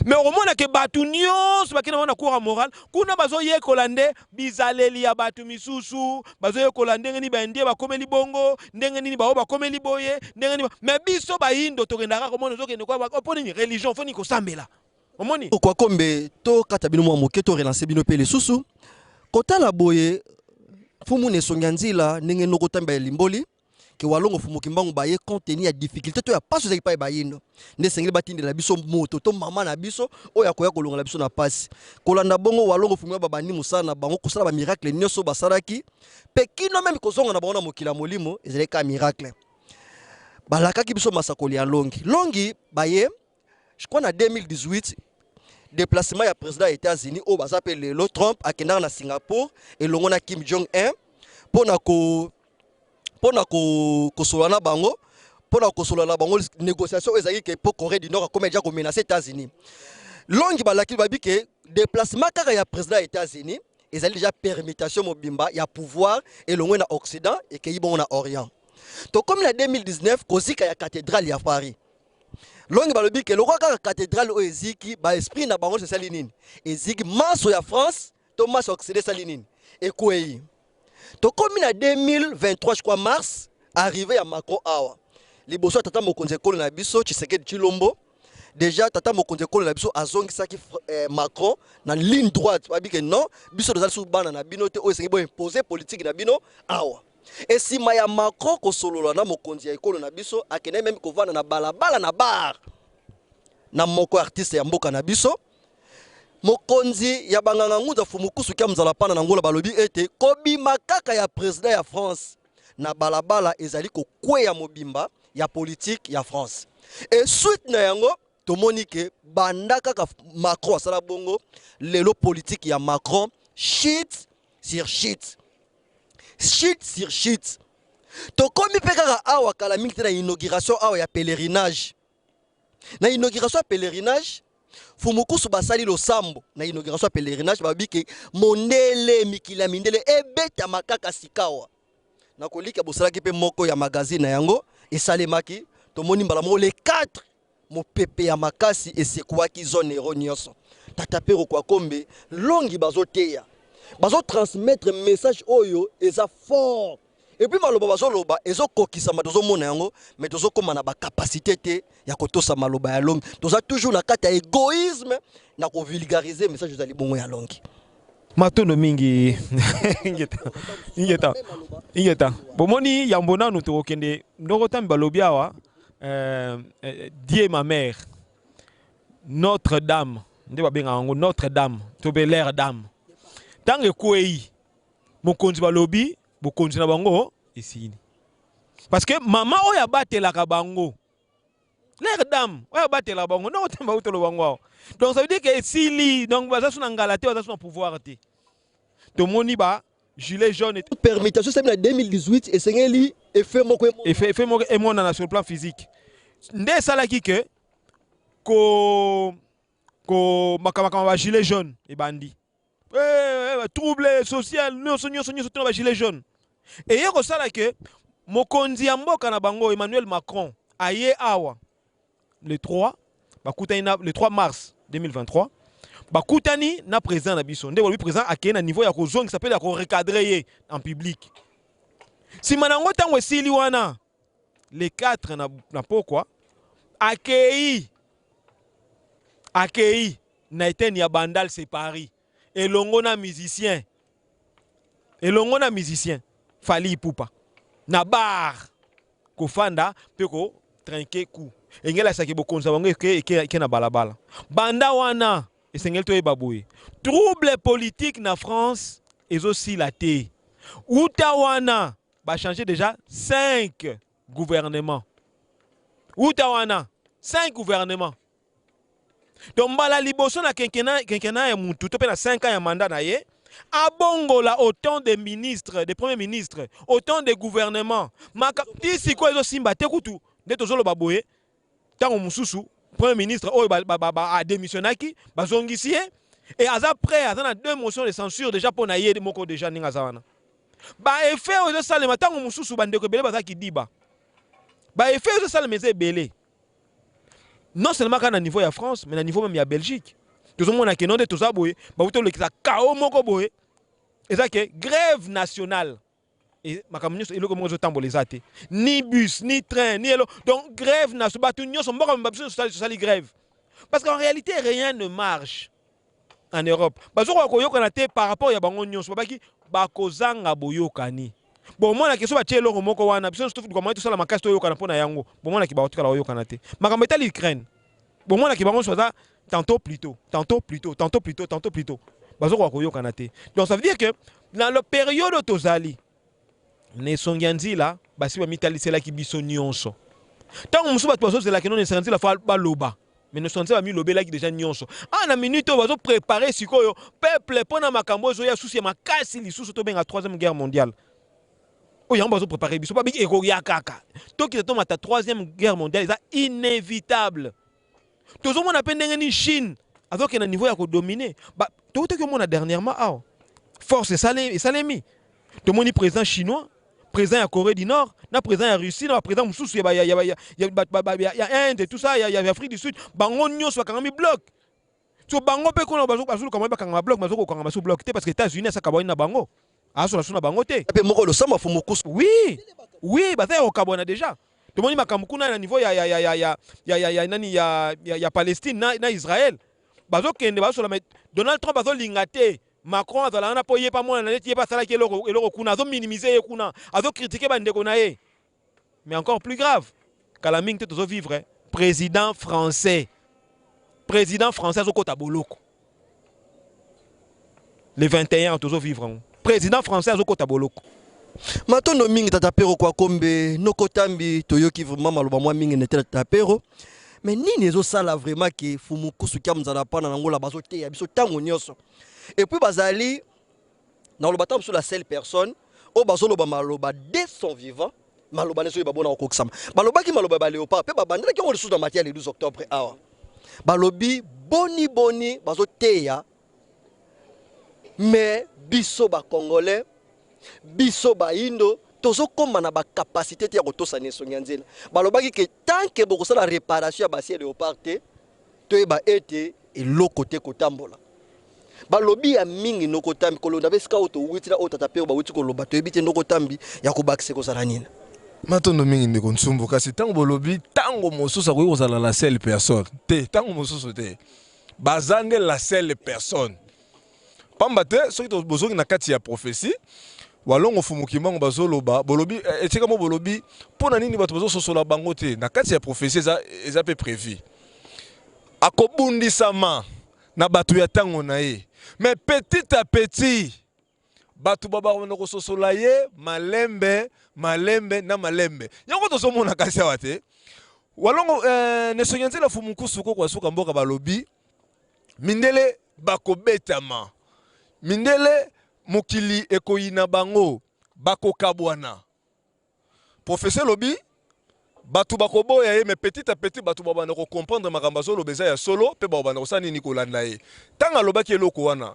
Speaker 4: Mais okomona ke bato nyonso bakende bango na cours ya morale kuna, bazoyekola nde bizaleli ya bato misusu, bazoyekola ndenge nini baindien bakomeli bongo, ndenge nini bao bakomeli boye, ndenge nini. Mais biso bayindo tokendaka komona, ozokende kwa mpo nini? Religion, fo nini? Kosambela, omoni.
Speaker 2: Kwakombe, tokata bino mwa moke, to relance bino mpe lisusu kotala boye. Mfumu na esongi ya nzila, ndenge noko tamba elimboli ke Walongo Fumu Kimbangu baye, compte tenu ya difficulté to ya pasi ezalaki epai bayindo, nde esengeli batindela biso moto to mama na biso oyo akoya kolongola biso na pasi. Kolanda bongo, Walongo Fumu babandi mosala na bango, kosala bamiracle nyonso basalaki, mpe kino même kozonga na bango na mokili ya molimo ezalaki kaka miracle. Balakaki biso masakoli ya longi longi baye, je crois na 2018, déplacement ya président ya États-Unis oyo baza mpe lelo, Trump, akendaka na Singapour elongo na Kim Jong Un mpona kosolola na bango, négociation oyo ezalaki ke mpo Corée du Nord akoma deja komenace États-Unis. Longi balaki babi ke déplacement kaka ya président ya États-Unis ezali déjà permutation mobimba ya pouvoir elongwe na Occident, ekei bongo na Orient. Tokomi na 2019, kozika ya cathédrale ya Paris. Longi balobi ke lokola kaka cathédrale oyo eziki, baesprit na bango esali nini? Eziki. Maso ya France to maso ya Occident esali nini? Ekwei. Tokomi na 2023, je crois mars, arrivé ya Macron awa liboso ya tata mokonzi ekolo na biso Tshisekedi Tshilombo. Déjà tata mokonzi ekolo na biso azongisaki Macron na ligne droite, babi ke non, biso tozali lisusu bana na bino te oyo esengi boimpose politique na bino awa. Esima ya Macron kosolola na mokonzi ya ekolo na biso, akendaki même kovanda na balabala na bar na moko artiste ya mboka na biso. Mokonzi ya banganga ngunza Fumukusu kia mzala pana na Ngola balobi ete kobima kaka ya président ya France na balabala ezali kokweya mobimba ya politique ya France. Et suite na yango, tomoni ke banda kaka Macron asala bongo, lelo politique ya Macron shit sur shit, shit sur shit. Tokomi mpe kaka awa kala mingi te na inauguration awa ya pèlerinage. Na inauguration ya pèlerinage, Fumukusu basali losambo na inauguration ya pèlerinage, babi ke mondele, mikili ya mindele ebetama kaka sikawa. Na kolika bosalaki mpe moko ya magazine na yango esalemaki, tomoni mbala moko le 4 mopepe ya makasi esekuwaki zone euro nyonso. Tata Pero Kwakombe, longi bazoteya, bazotransmettre message oyo eza fort, et puis maloba bazoloba ezokokisama, tozomona yango, mais tozokóma na bacapacité te ya kotosa maloba ya longi. Toza toujours na kati ya égoïsme na kovulgariser message ezali bongo ya longi.
Speaker 4: Matondo mingi, ingeta, ingeta, ingeta. Bomoni, yambo nanu tokokende ndoko tambi balobi awa, Dieu ma mère Notre Dame, nde babengaka yango Notre Dame to mpe leur dame, ntango ekwei, mokonzi balobi bokonzi na bango esili. Parce que mama oyo abatelaka bango, leur dame oyo abatelaka bango, ndenge otemba utolo bango awa. Donc ça veut dire que esili, donc baza su na ngala te, baza su na pouvoir te. Tomoni ba gilet jaune.
Speaker 2: Permutation esalemi na 2018, esengeli effet moko.
Speaker 4: Effet moko emonana sur le plan physique. Nde esalaki ke ko ko makambo ba gilet jaune ebandi. Trouble social nyonso nyonso nyonso tona ba gilet jaune. Eye kosala ke mokonzi ya mboka na bango Emmanuel Macron aye awa le 3, bakutani na le 3 mars 2023, bakutani na président na biso. Nde balobi président akei na niveau ya kozongisa mpe ya korecadrer ye en public. Nsima na yango, ntango esili wana, le 4 na pokwa, akei na eteni ya Bandal, c'est Paris, elongo na musicien Fally Ipupa na bar, kofanda mpe kotrinquer coup. Engelasaki bokonzi na bango eke na balabala. Banda wana, esengeli toyeba boye: trouble politique na France ezosila te. Uta wana bachange déjà 5 gouvernements. Uta wana, 5 gouvernements. Donc mbala liboso na quinquennat ya mutu to mpe na 5 ans ya mandat na ye, abongola autant de ministres, de premier ministre, autant de gouvernement. Maka ti sikoyo ezosimba te. Kutu nde tozoloba boye, ntango mosusu premier ministre oyo adémissionnaki, bazongisi ye e aza prêt, aza na deux motions de censure déjà mpo na ye moko déjà. Ndenge aza wana, baeffet oyo ezosalema, ntango mosusu bandeko ebele bazalaki diba. Baeffet oyo ezosalema eza ebele, non seulement kaka na niveau ya France, mais na niveau même ya Belgique. Tozomona ke no nde toza boye, bauti olekisa kao moko boye, eza ke grève nationale. E makambo nyonso, eloko moko ezotambola eza te, ni bus, ni train, ni elo. Donc grève nationale, bato nyonso, mboka biso nyonso tosali grève, parce qu'en réalité rien ne marche en Europe. Bazokoka koyokana te par rapport ya bango nyonso. Babaki bakozanga boyokani. Bomonaki so batie eloko moko wana, biso nyonso tofuduka tosala makasi toyokana mpo na yango. Bomonaki bakotikala koyokana te. Makambo etali Ukraine, bomonaki bango nyonso baza tantôt plutôt, tantôt plutôt, tantôt plutôt, tantôt plutôt, bazokoka koyokana te. Donc ça veut dire que na le période oyo tozali na esongi ya nzila, basi bamitaliselaki biso nyonso. Ntango mosusu bato bazozelaki nono esongi ya nzila fo baloba, mais na esongi nzila bamilobelaki déjà nyonso. Ah, na minute oyo bazoprépare sikoyo peuple mpo na makambo oyo ezoya susu ya makasi lisusu, tobenga troisième guerre mondiale. Oyo yango bazoprépare biso, babiki ekoya kaka, tokita tomata. Troisième guerre mondiale eza inévitable. Tozomona mpe ndenge nini Chine azokende na niveau ya kodominer. Toutaki omona dernièrement awa force esalemi, tomoni président chinois, président ya Corée du Nord, na président ya Russie, na baprésident mosusu ya Inde, tout ça, ya Afrique du Sud. Bango nyonso bakangami bloc. So bango mpe kuna bazoluka moye bakangama bloc, bazokokangama so bloc te, parce que États-Unis asaka bawani na bango, azola so na bango te.
Speaker 2: Mpe moko losamba fumukusu.
Speaker 4: Oui, baza ya kokabwana déjà. Tomoni makambo kuna na niveau ya nani, ya Palestine na Israël. Bazokende bazosola, mais Donald Trump azolinga te Macron azala wana mpo ye pa mwana na neti ye mpe asalaki eloko kuna, azominimize ye kuna, azocritiquer bandeko na ye. Mais encore plus grave, kala mingi te tozovivre président français azokɔta boloko le 21. Tozovivre yango, président français azokɔta boloko.
Speaker 2: Matondo mingi, tata Pero Kwakombe Nokotambi. Toyoki vraiment maloba mwa mingi nete na tata Pero. Mais nini ezosala vraiment ke Fumukusu kia mozala mpana na ngola bazoteya biso ntango nyonso? Et puis bazali na koloba ntango mosusu la seule personne oyo bazoloba maloba dès son vivant, maloba nyonso oyo babona kokokisama. Balobaki maloba ya baléopard mpe babandelaki yango lisusu na matière le 12 octobre awa. Balobi boni boni bazoteya, mais biso bacongolais, biso bayindo, tozokóma na bacapacité te ya kotosana esongi ya nzela. Balobaki ke tant ke bokosala réparation ya basi ya léopard te, toyeba ete eloko te kotambola. Balobi ya mingi Nokotambi kolonda mpe esika oyo towuti na oyo tata mpe oyo bawuti koloba, toyebi te Nokotambi ya kobakisa ekozala nini.
Speaker 3: Matondo mingi, ndeko Ntsumbu. Kasi ntango bolobi ntango mosusu akoki kozala la seule personne te, ntango mosusu te, baza nde la seule personne, pamba te soki bozongi na kati ya prophétie Walongo Fumuki mbango, bazoloba, bolobi etika mo, bolobi mpo na nini bato bazososola bango te. Na kati ya prophétie eza mpe prévu akobundisama na bato ya ntango na ye, mais petit à petit. Bato babanda kososola ye malembe malembe na malembe. Yango tozomona kasi awa te. Walongo eh, nesongi nzela fumukusu koko asuka mboka balobi mindele bakobetama. Mindele mokili ekoyina bango bakokabwana. Professeur lobi bato bakoboya ye mais petit à petit bato babanda ko comprendre makambo azoloba eza ya solo pe bakobanda kosala nini kolanda ye. Tango alobaki eloko wana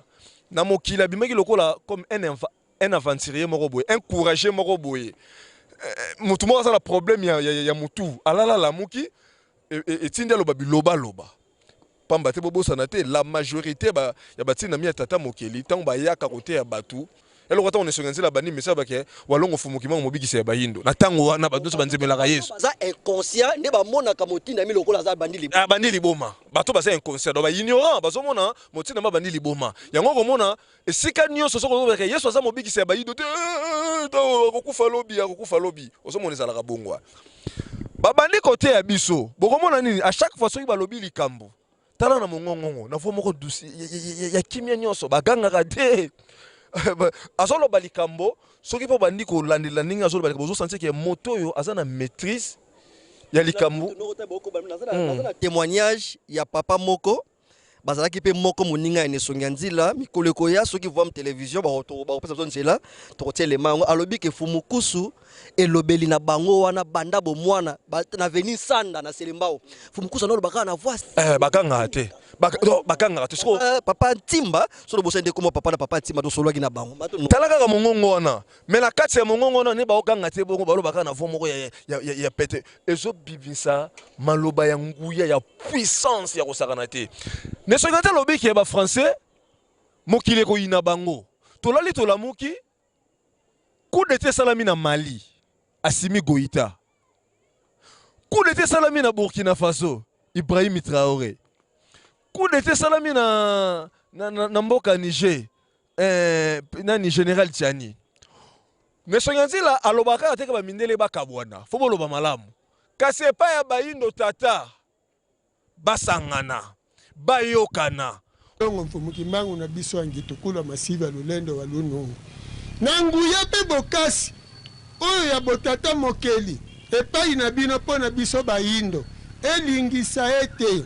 Speaker 3: na mokili abimaki lokola comme un un aventurier moko boye, un courageux moko boye. Mutu moko aza na problème ya, ya, ya mutu alala alamuki etindi aloba biloba loba. Pamba te bobosana te la majorite ba ya batindami ya tata mokeli tango bayaka koteya batu eloko tango nesonga nzela bandi mesa bake walongo fumu kimangu mobikisi ya bayindo na tango wana bato nyonso banzemelaka Yesu.
Speaker 2: Baza inconscient nde bamonaka motindami lokola aza bandi liboma.
Speaker 3: Ah, bandi liboma bato baza inconscient donc ba ignorant bazomona motindami abandi liboma yango okomona esika nyonso soki ozobaka Yesu aza mobikisi ya bayindo te eh, akokufa lobi akokufa lobi ozomona ezalaka bongo babandi koteya biso bokomona nini à chaque fois soki balobi likambo tala na mongongongo na voix moko douce ya kimia nyonso bagangaka te azoloba likambo soki mpo bandi kolandela ndenge azoloba likambo ozosentir ke moto oyo aza na maîtrise ya likambo
Speaker 2: naza na témoignage ya papa moko bazalaki mpe moko moninga ya Nesongi ya Nzila mikolo ekoya soki voam television bakopesa biso nzela tokotia elema yango alobi ke Fumukusu elobeli na bango wana banda bomwana na veni Nsanda na Selembao Fumukusu aloba kaka na voix
Speaker 3: eh, bakangaka te bakangaka te soko
Speaker 2: eh, papa Ntimba solo bosani nde komwa papa na papa Ntimba tosolwaki na bango
Speaker 3: tala kaka mongongo wana me na kati ya mongongo wana nde baokanga te bongo baloba kaka na voix moko ya, ya, ya, ya pete ezobimisa maloba ya nguya ya puissance ya kosakana te ne soki ata alobi ke ba français mokili ekoyina bango tolali tolamuki coup d'etat esalami na Mali Assimi Goïta coup d'etat esalami na Burkina Faso Ibrahim Traoré coup d'etat esalami na, na, na, na mboka Niger eh, nani général Tiani Mais Sonyanzila alobaka kaka te ke ba mindele bakabwana, faut boloba malamu. Kasi epai ya bayindo tata basangana, bayokana.
Speaker 5: Longo Mfumu Kimbangu na biso ya Ngitukulu wa Masiva Lulendo wa Lunungu na nguya mpe bokasi oyo ya botata mokeli epai na bino mpo na biso bayindo elingisa ete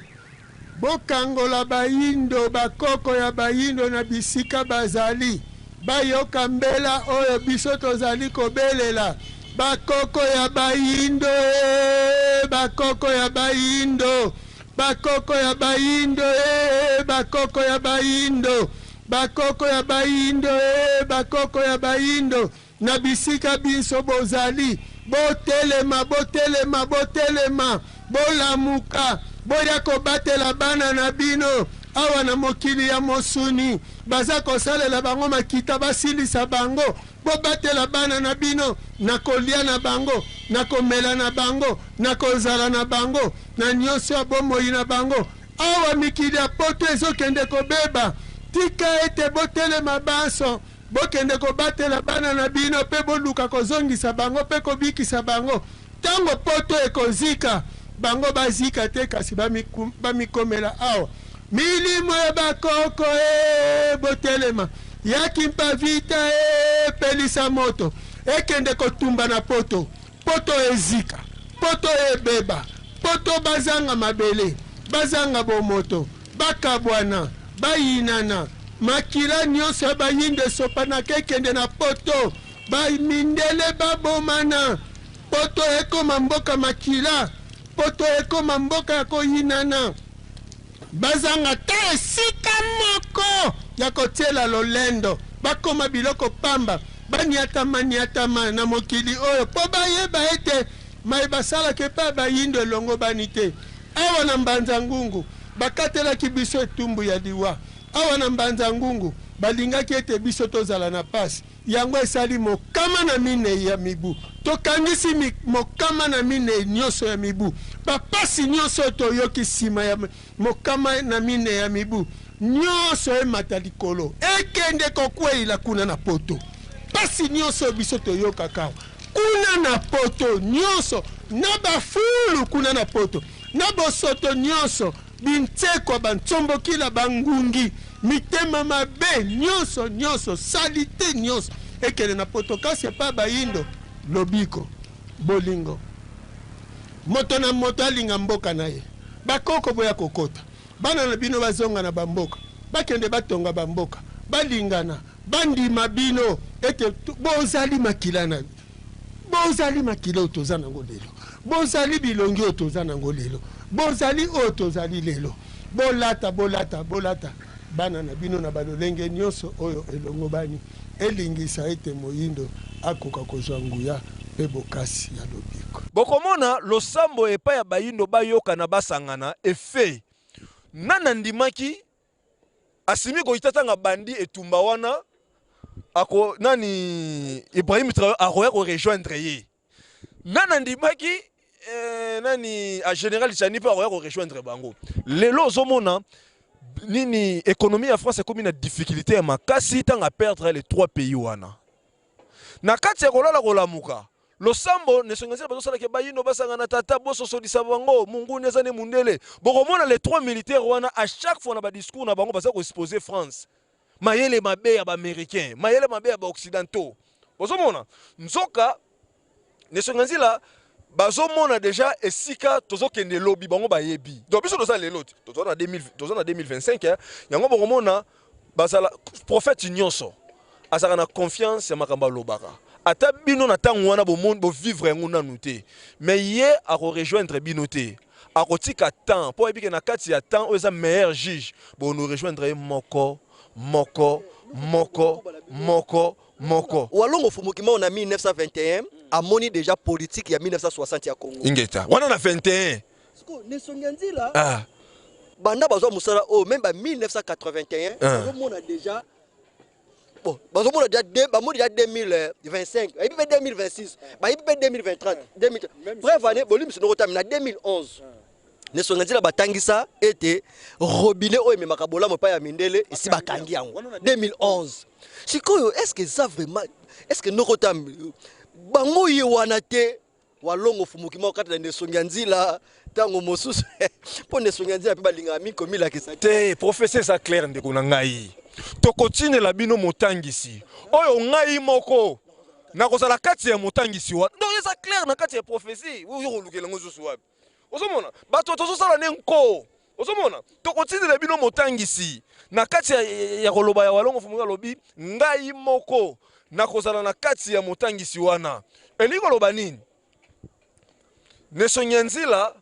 Speaker 5: Bokangola bayindo, bakoko ya bayindo na bisika bazali, bayoka mbela oyo biso tozali kobelela, Bakoko ya bayindo ee, bakoko ya bayindo, bakoko ya bayindo ee, bakoko ya bayindo, bakoko ya bayindo ee, bakoko ya bayindo. Na bisika binso bozali, botelema, botelema, botelema, bolamuka, boya kobatela bana na bino awa na mokili ya mosuni. Baza kosalela bango makita basilisa bango. Bobatela bana na bino na kolia na bango, na komela na bango, na kozala na bango, na nionso ya bomoi na bango. Awa mikili ya poto ezokende kobeba, tika ete botelema banso. Bokende kobatela bana na bino pe boluka kozongisa bango pe kobikisa bango. Tango poto ekozika, bango bazika te kasi bamikomela awa. Milimo ya bakoko ee, botelema. Ya Kimpa Vita ee, pelisa moto ekende kotumba na poto. Poto ezika, poto ebeba, poto bazanga mabele, bazanga bomoto, bakabwana, bayinana, makila nionso ya bayindo esopanaka ekende na poto, ba mindele babomana, poto ekoma mboka makila, poto ekoma mboka ya koyinana. Bazanga ata esika moko ya kotiela lolendo, bakoma biloko pamba, baniatama-niatama na mokili oyo mpo bayeba ete maye basalaka epai ya bayindo elongobani te. Awa na Mbanza-Ngungu, bakatelaki biso etumbu ya liwa. Awa na Mbanza-Ngungu, balingaki ete biso tozala na pasi. Yango esali 140 ya mibu. Tokangisi 140 nyonso ya mibu. Bapasi nyonso oyo toyoki nsima ya 140 ya mibu, nyonso emata likolo, ekende kokweila kuna na Poto. Pasi nyonso oyo biso toyokaka awa, kuna na Poto, nyonso, na bafulu kuna na Poto, na bosoto nyonso, bintsekwa, bantsombokila, bangungi. Mitema mabe nyonso, nyonso, salite nyonso ekende na poto. Kasi epai ya bayindo, lobiko, bolingo. Moto na moto alinga mboka na ye. Bakoko boya kokota. Bana na bino bazonga na bamboka, bakende batonga bamboka, balingana, bandima bino ete bozali makila na bozali makila oyo toza nango lelo, bozali bilongi oyo toza nango lelo, bozali oyo tozali lelo. Bolata, bolata, bolata bana na bino na balolenge nyonso oyo elongobani, elingisa ete moyindo akoka kozwa nguya mpe bokasi ya lobiko.
Speaker 3: Bokomona losambo epai ya bayindo bayokana basangana effet nani andimaki Assimi Goïta tanga abandi etumba wana ako nani Ibrahim Traore akoya ko rejoindre ye nani andimaki eh, nani a général Tchani mpe akoya ko rejoindre bango lelo ozomona nini économie ya France ekomi na difficulté ya makasi ntango a perdre les trois pays wana na kati ya kolala kolamuka Losambo ne songa nzela bazosala ke bayindo basangana tata bososolisa bango munguni aza ne mundele bokomona les trois militaires wana à chaque fois na ba discours na bango baza ko exposer France mayele mabe ya ba américains mayele mabe ya ba occidentaux bozomona nzoka ne songa nzela bazomona deja esika tozokende lobi bango bayebi donc biso toza lelo te toza na 2000 toza na 2025 hein. Yango bokomona bazala prophète nyonso azalaka na confiance ya makambo alobaka ata bino na ntango wana bomoni bovivre yango nanu te mais ye akorejoindre bino te akotika temps mpo ayebi ke na kati ya temps oyo eza meilleur juge bono rejoindre ye moko moko moko moko moko.
Speaker 2: Walongo Fumukimao na 1921 amoni dejà politique ya 1960 ya Congo.
Speaker 3: Ingeta wana na 21.
Speaker 2: Sikoyo Nesongia Nzila ah. Banda bazwa mosala oyo meme ba 1981 ah. Bazomona dejà bon bazomona dejà de, bamoni dejà 2025 bayebi mpe 2026 bayebi mpe 2030 2030 preuve année bolimbisi noko tami na 2011 Nesonga Nzila batangisa ete robinet oyo ememaka bolamu epai ya mindele esi bakangi yango 2011 sikoyo est ce que eza vraiment est ce que noko tambi bango ye wana te Walongo Fumukima kati na Nesongi ya Nzila ntango mosusu mpo Nesongi ya Nzila mpe balingaka mingi komilakisa
Speaker 3: te. Professeur eza clair ndeko na ngai, tokotinela bino motangisi oyo ngai moko nakozala kati ya motangisi wana. Donc eza clair na kati ya prophetie, oyo kolukela yango lisusu wapi? Ozomona bato tozosala nde nko, ozomona tokotindela bino motangisi na kati ya, ya koloba ya Walongo Fumuki alobi ngai moko nakozala na kati ya motangisi wana. Elingi koloba nini? Nesonyanzila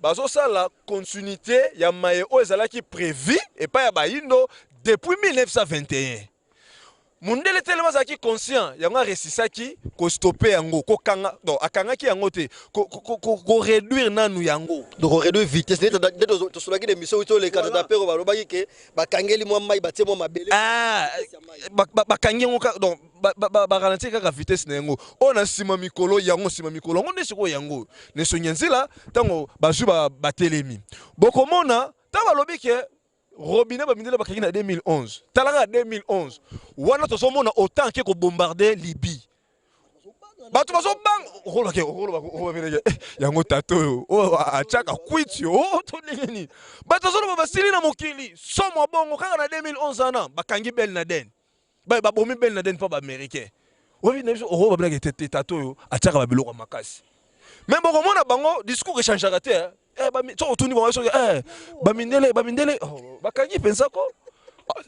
Speaker 3: bazosala continuité ya maye oyo ezalaki prévu epai ya bayindo depuis 1921. Mundele telema azalaki conscient yango aresisaki ko stopper yango kokanga donc akangaki yango te ko, ko, ko, ko réduire nanu yango
Speaker 2: donc ko réduire vitesse nde tosolaki na émission oyo toleka tata pero balobaki ke bakangeli mwa mai batie mwa mabele
Speaker 3: ah, bakangi yango donc baralentir kaka vitesse na yango oyo na nsima mikolo yango nsima mikolo yango nde sikoyo yango nesongi ya nzela ntango bazwi batelemi bokomona ntango balobi ke Robinet ba mindele bakangi na 2011. Tala kaka 2011. Wana tozomona autant ke ko bombarder Libye. Bato bazobanga okolobake okolobake eh, yango tata oyo oyo atiaka kwiti o oh, to ndenge nini bato bazoloba basili na mokili somo bongo kaka na 2011 wana bakangi Ben Laden babomi Ben Laden mpo baaméricain oyebi na biso okoba bilaka ete tata oyo atiaka babiloko ya makasi me bokomona bango discours echangeaka te eh, soki otuni bango soki eh, bamindele bamindele oh, bakangi mpenza ko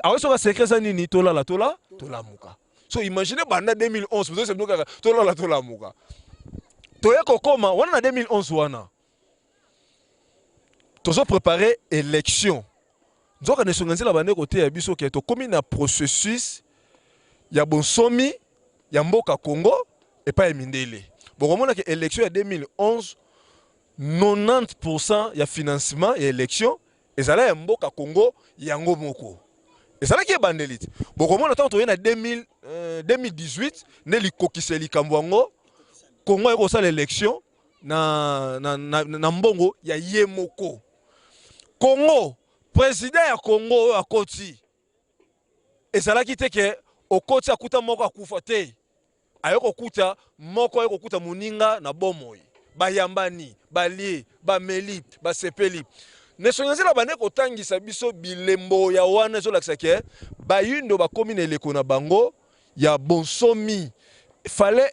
Speaker 3: awa soki secret eza nini tolala tola tolamuka so imagine banda 2011 bozose bino kaka tolala tolamuka toye kokoma wana na 2011 wana tozo prepare élection nzoka na esonga nzela bande koteya biso ke tokomi na processus ya bonsomi ya mboka Congo epai ya mindele. Bokomona ke election ya 2011 90% ya financement ya election ezala ya mboka Congo yango moko. Ezalaki ebandeli te. Bokomona ntango toye na 2000, 2018 nde likokisa ya likambo yango Congo aye kosala election na, na, na, na mbongo ya ye moko. Congo, president ya Congo oyo akoti ezalaki te ke okoti akuta moko akufa te, aye kokuta moko aye kokuta moninga na bomoi, bayambani, balie, bameli, basepeli. Nesongi nzela bande kotangisa biso bilembo ya wana ezolakisa ke bayindo bakomi na eleko na bango ya bonsomi. Fallait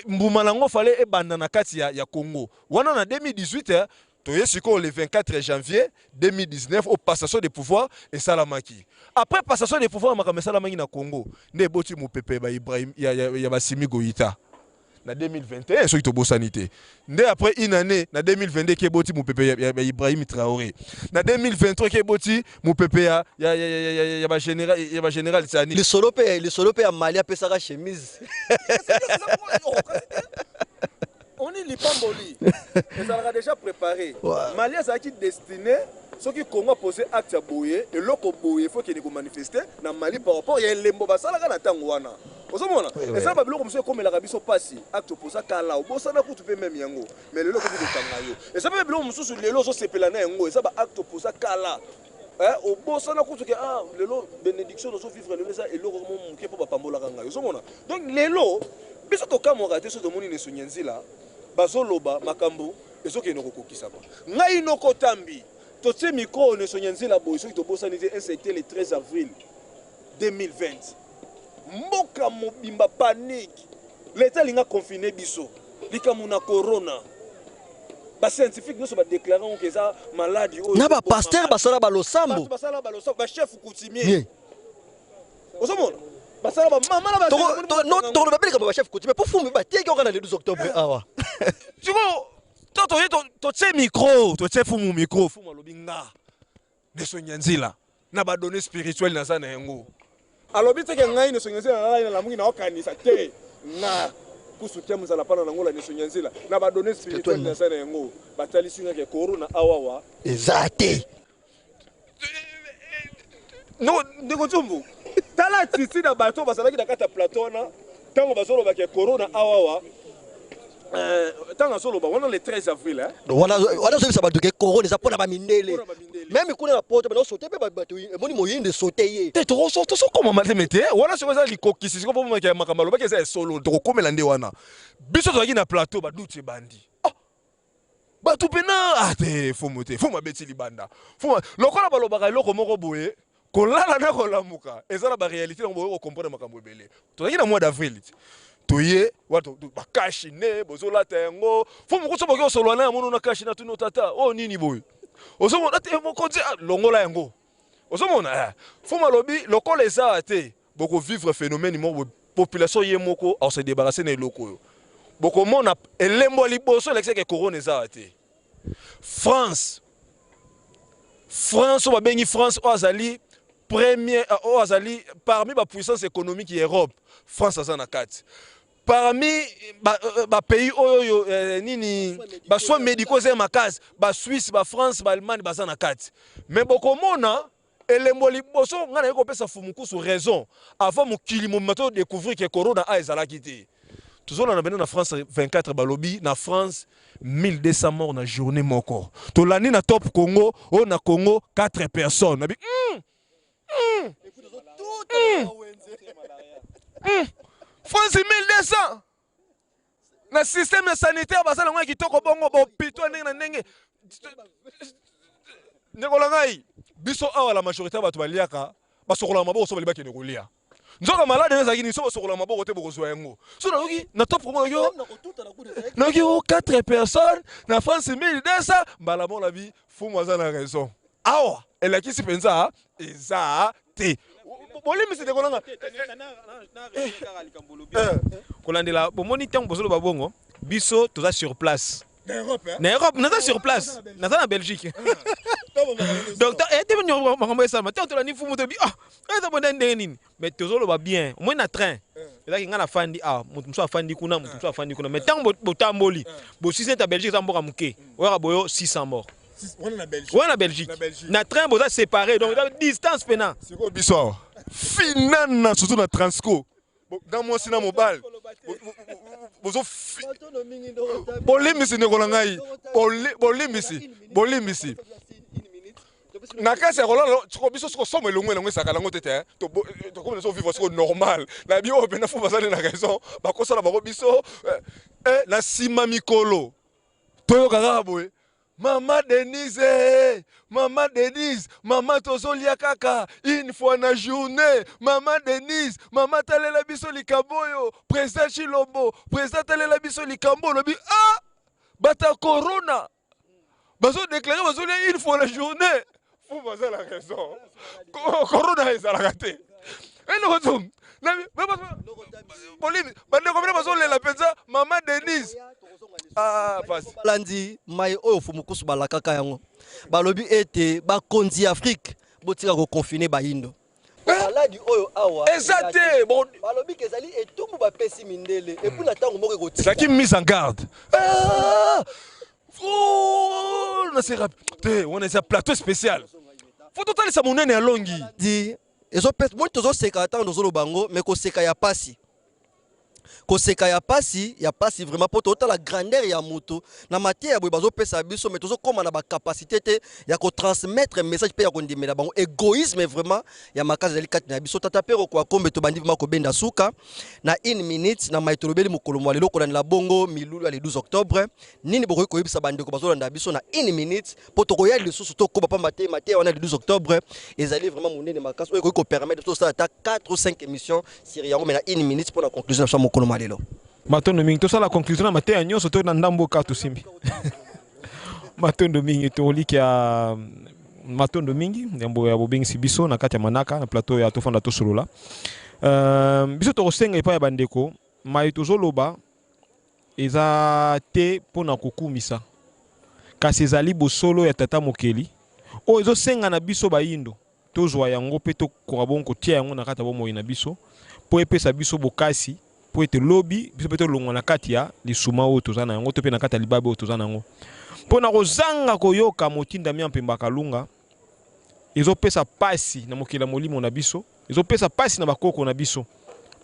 Speaker 3: mbuma nango fallait ebanda na kati ya Congo. Wana na 2018, toye sikoyo le 24 janvier 2019 au passation de pouvoir esalamaki. Après passation de pouvoir, makambo esalamaki na Congo nde eboti mopepe ba Ibrahim ya Basimi Goïta na 2021, soki tobosani te. Nde après une année, na 2022, ke eboti mopepe ya Ibrahim Traoré. Na 2023, ke eboti mopepe ya bagénéral Tiani.
Speaker 2: Lisolo mpe ya Mali apesaka chemise.
Speaker 3: Oni lipamboli ezalaka déjà préparé. Mali azalaki destiné. Soki Congo apose acte ya boye, eloko boye faut kende komanifeste na Mali par rapport ya elembo basalaka na ntango wana. Ozomona, eza babiloko mosusu ekomelaka biso mpasi. Acte oposa kala, obosana kutu mpe même yango, mais lelo ekoki kokanga yo. Eza mpe biloko mosusu lelo ozosepela na yango, eza baacte oposa kala, obosana kutu ke ah, lelo bénédiction ozovivre lelo eza eloko mo moke mpo bapambolaka ngai. Ozomona, donc lelo biso tokamwaka te so tomoni Nesongi nzila bazoloba makambo ezokende kokokisama. Ngai noko tambi totie micro Nesongi nzila boye, soki tobosani te, c'était le 13 avril 2020, mboka mobimba panique, leta alinga confine biso likambo na corona. Bascientifique nyonso badéclare ngo eza maladi oyo
Speaker 2: na bapasteur basala balosambo.
Speaker 3: Bato basala balosambo, bachef coutumier. Ozomona, basala bamama na
Speaker 2: Tokoloba mpe likambo bachef coutumier mpo fumbi batieki oka na le 12 octobre awa.
Speaker 3: Sikoyo to toye, totie micro, totie fumu micro. Fumu alobi: nga Nesongi nzila na badonnées spirituelles naza na yango. Alobi teke ngai Nesongi nzila nalalai, nalamuki, naokanisa te nga kusu kia mozala pana nango la Nesongi nzila na badonnées spirituelles naza na yango, batalisi nga ke corona awawa
Speaker 2: eza te.
Speaker 3: No, ndeko Nzumbu, tala titi na bato bazalaki na kati ya plateau wana ntango bazolobaka corona awawa. Ntango azoloba wana le 13 avril, hein?
Speaker 2: Wana ozobisa bato ke corona eza mpona bamindele.
Speaker 3: Mpona bamindele.
Speaker 2: Même kuna na poto bana osote mpe bato emoni moyindo esote ye.
Speaker 3: Te, tozokoma te, me te wana sikoyo eza likokisi. Sikoyo mpo makambo alobaki eza esolo, tokokomela nde wana. Biso tozalaki na plateau, baduti ebandi. Ah! Bato mpena ah te, fumu te, fumu abeti libanda. Fumu lokola balobaka eloko moko boye, kolala na kolamuka eza na baréalité yango, boye kocomprendre makambo ebele. Tozalaki na mois d'avril ti toye wana, bakashi ne bozolata yango. Fumu kuso boki osolola na yango na kashi na tuni tata oyo nini boye. Ozomona te mokonzi, ah, longola yango. Ozomona, fumu alobi lokola eza te, bokovivre phénomène moko boye, population ye moko akose débarrasse na eloko oyo. Bokomona elembo ya liboso elakisaka corona eza te. France oyo babengi France, oyo azali premier, oyo azali parmi bapuissance économique ya Europe, France aza na kati parmi bapays ba oyo nini, basoins médicaux eza ya makasi, Basuisse, Bafrance, Baallemagne baza na kati. Mais bokomona elembo liboso, ngai naye kopesa fumukusu raison avant mokili mobima to découvrir ke corona a ezalaki te. Tozolanda bene na France 24, balobi na France 1200 morts na journée moko. Tolandi na Top Congo oyo na Congo 4 personnes nabi France 1200 na système sanitaire baza nango ya kitoko bongo, bahôpitaux ya ndenge na ndenge. Ndeko na ngai, biso awa la majorité ya bato baliaka, basokolaka maboko so bali bakende kolia. Nzoka malade oyo ezalaki nini? So basokolaka maboko te, bokozwa yango. So nayoki na Top Congo, nayoki o 4 personnes na France 1200, mbala moko nabi fumu aza na raison. Awa elakisi mpenza eza te. Bolimbisi, ndeko nanga.
Speaker 4: Kolandela bomoni ntango bozoloba bongo, biso toza sur place na Europe, naza sur place, naza na Belgique. Donc te makambo esalama ntango tolandi mfumu, tobi ah, eza bonda ndenge nini? Mais tozoloba bien, omoi na train ezalaki ngai nafandi awa, moto mosusu afandi kuna, moto mosusu afandi kuna. Mais ntango botamboli bosisi neti ya Belgique eza mboka moke, oyaka boyo 600 mort wana na Belgique, na train boza séparé, donc eza distance pena.
Speaker 3: Sikoyo biso awa finana, surtout na Transco, na mwasi na mobali bozo. Bolimbisi, ndeko na ngai, bolimbisi, bolimbisi. Na kasi ya kolala siko biso siko somo elongo elongo esaka nango te te, tokomi nazo vivre siko normal na bi oyo mpena. Fo bazali na raison, bakosala bango biso na nsima mikolo toyoka kaka boye. Mama Denise, mama Denise, mama tozolia kaka une fois na journée. Mama Denise, mama talela biso likambo oyo. Président Tshilombo, président talela biso likambo olobi ah bata corona bazo déclarer bazolia une fois na journée. Fou baza la raison. Corona ezalaka te. Eloko tu. Bolimi bandeko bino bazolela mpenza mama Denise. Ah, pasi.
Speaker 2: Balandi mai oyo fumukusu balakaka yango balobi ete bakonzi ya Afrique botika koconfine bayindo maladi oyo awa
Speaker 3: eza te
Speaker 2: balobi ke ezali etumbu bapesi mindele epuis na ntango moko ekotika
Speaker 3: ezalaki mise en garde. Ah! Oh, na se te wana eza plateau spécial. Faut totalisa monene ya longi.
Speaker 2: Di ezopesa moi tozoseka ntango tozoloba yango me koseka ya pasi koseka ya pasi ya pasi vraiment mpo totala grandeur ya moto na mateya boye bazopesa biso me tozokóma na bacapacité te ya kotransmettre message mpe ya kondimela bango. Égoïsme vraiment ya makasi ezali kati na biso. Tata Pero Kwakombe, tobandi vraiment kobenda suka na une minute na mai tolobeli mokolo mwa lelo kolandela bongo milulu ya le 12 octobre. Nini bokoki koyebisa bandeko bazolanda biso na une minute mpo tokoya lisusu tokoba, pamba te mateya wana le 12 octobre ezali vraiment monene makasi oyo ekoki kopermettre tosala ata 4 ou 5 émissions sur yango, mais na une minute mpo na conclusion na biso ya mokolo mwa lelo.
Speaker 4: Matondo mingi. Tosala conclusion na mateya nyonso to na ndambo kaka tosimbi? Matondo mingi, tolikia matondo mingi yambo ya bobengisi biso na kati ya manaka na plateau ya Tofanda Tosolola. Biso tokosenga epai ya bandeko mai tozoloba eza te mpona kokumisa, kasi ezali bosolo ya tata mokeli oyo ezosenga na biso bayindo tozwa yango mpe tokoka bongo kotia yango na kati ya bomoi na biso mpo epesa biso bokasi, mpo ete lobi biso mpe tolongwa na kati ya lisuma oyo toza na yango to mpe na kati ya libabe oyo toza na yango mpo na kozanga koyoka motindami ya Mpemba Kalunga. Ezopesa pasi na mokili ya molimo na biso, ezopesa pasi na bakoko na biso,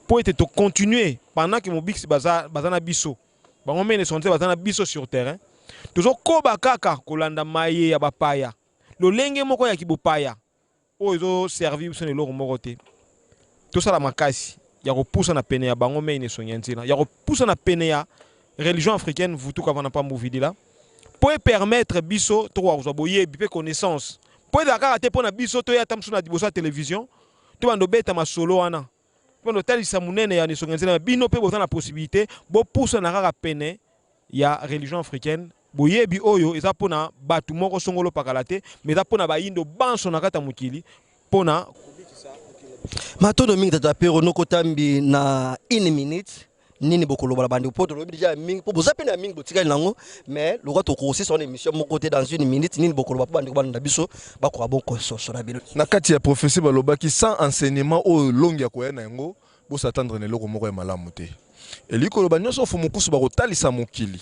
Speaker 4: mpo ete tocontinue pendant que mobikisi baza, baza na biso, bango mene sonte baza na biso sur terrain, tozokoba kaka kolanda maye ya bapaya, lolenge moko ya kibopaya oyo ezoservi biso na eloko moko te. Tosala makasi ya kopusa na pene ya bango mei na esongi ya nzela, ya kopusa na pene ya religion africaine Vutuka Vana Pambu Vidila, mpo epermettre biso tokoka kozwa boyebi mpe connaissance, mpo ezala kaka te mpo na biso toya ata mosusu na liboso ya télévision to bando obeta masolo wana mpo na otalisa monene ya esongi ya nzela. Bino mpe boza na possibilité bopusana kaka pene ya religion africaine. Boyebi oyo eza mpona bato moko songolo pakala te, mais eza mpona bayindo banso na kati ya mokili mpona
Speaker 2: Matondo mingi, tata Pero Nokotambi. Na une minute, nini bokoloba na bandeko? Mpo tolobi déjà ya mingi, mpo boza mpe na mingi botikali nango, mais lokwa tokosisa wana émission moko te. Dans une minute, nini bokoloba mpo bandeko balanda biso bakoka bonkososola bino?
Speaker 3: Na kati ya prophétie balobaki sans enseignement oyo longi ya koya na yango, bosatendre na eloko moko ya malamu te. Elingi koloba nyonso fumukusu bakotalisa mokili,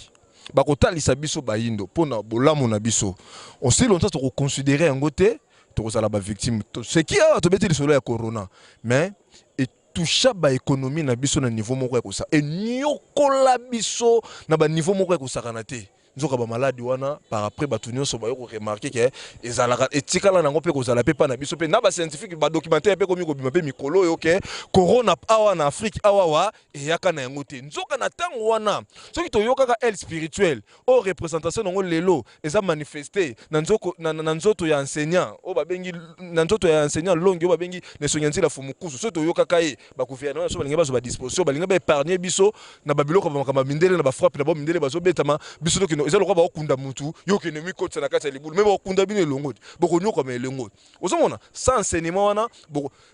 Speaker 3: bakotalisa biso bayindo mpona bolamu na biso, aussi longtemps tokoconsidere yango te, tokozala bavictime. Seki awa tobeti lisolo ya corona, mais etoucha baéconomie na biso na niveau moko ya kosa, enyokola biso na baniveau moko ya kosakana te. Nzoka bamaladi wana, par après bato nyonso bayo koremarquer ke ezalaka, etikala nango mpe kozala mpe mpa na biso, mpe na bascientifique badocumentaire mpe komi kobima mpe mikolo oyo ke corona awa na Afrique awawa eyaka na yango te. Nzoka na ntango wana, soki toyokaka aile spirituelle oyo, représentation nango lelo eza manifeste na nzoko, na nzoto ya enseignant oyo babengi, na nzoto ya enseignant Longi oyo babengi na esongi ya nzela Fumukusu, soki toyokaka ye, bagouvernement na biso balingi bazwa badisposition, balingi baépargne biso na babiloko ya makambo ya mindele, na bafrappe na bao mindele bazobetama biso. Tokende, eza lokola baokunda mutu, yo okende mikotisa na kati ya libulu, me bakokunda bino elongo te, bokonyokama elongo te. Ozomona, sans enseignement wana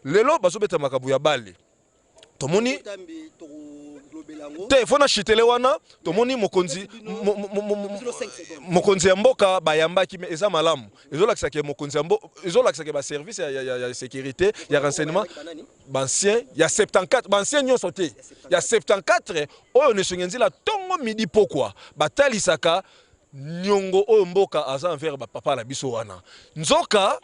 Speaker 3: lelo bazobeta makambo ya bale, tomoni te. Fo na chitele wana, tomoni mokonzi mokonzi ya mboka bayambaki, me eza malamu, ezolakisa ke mokonzi ya ezolakisa ke baservice ya sécurité, ya renseignement, bancien ya 74, bancien nyonso te, ya 74 oyo nesongi nzela ntongo midi pokwa batalisaka niongo oyo mboka aza envers bapapa na biso wana. Nzoka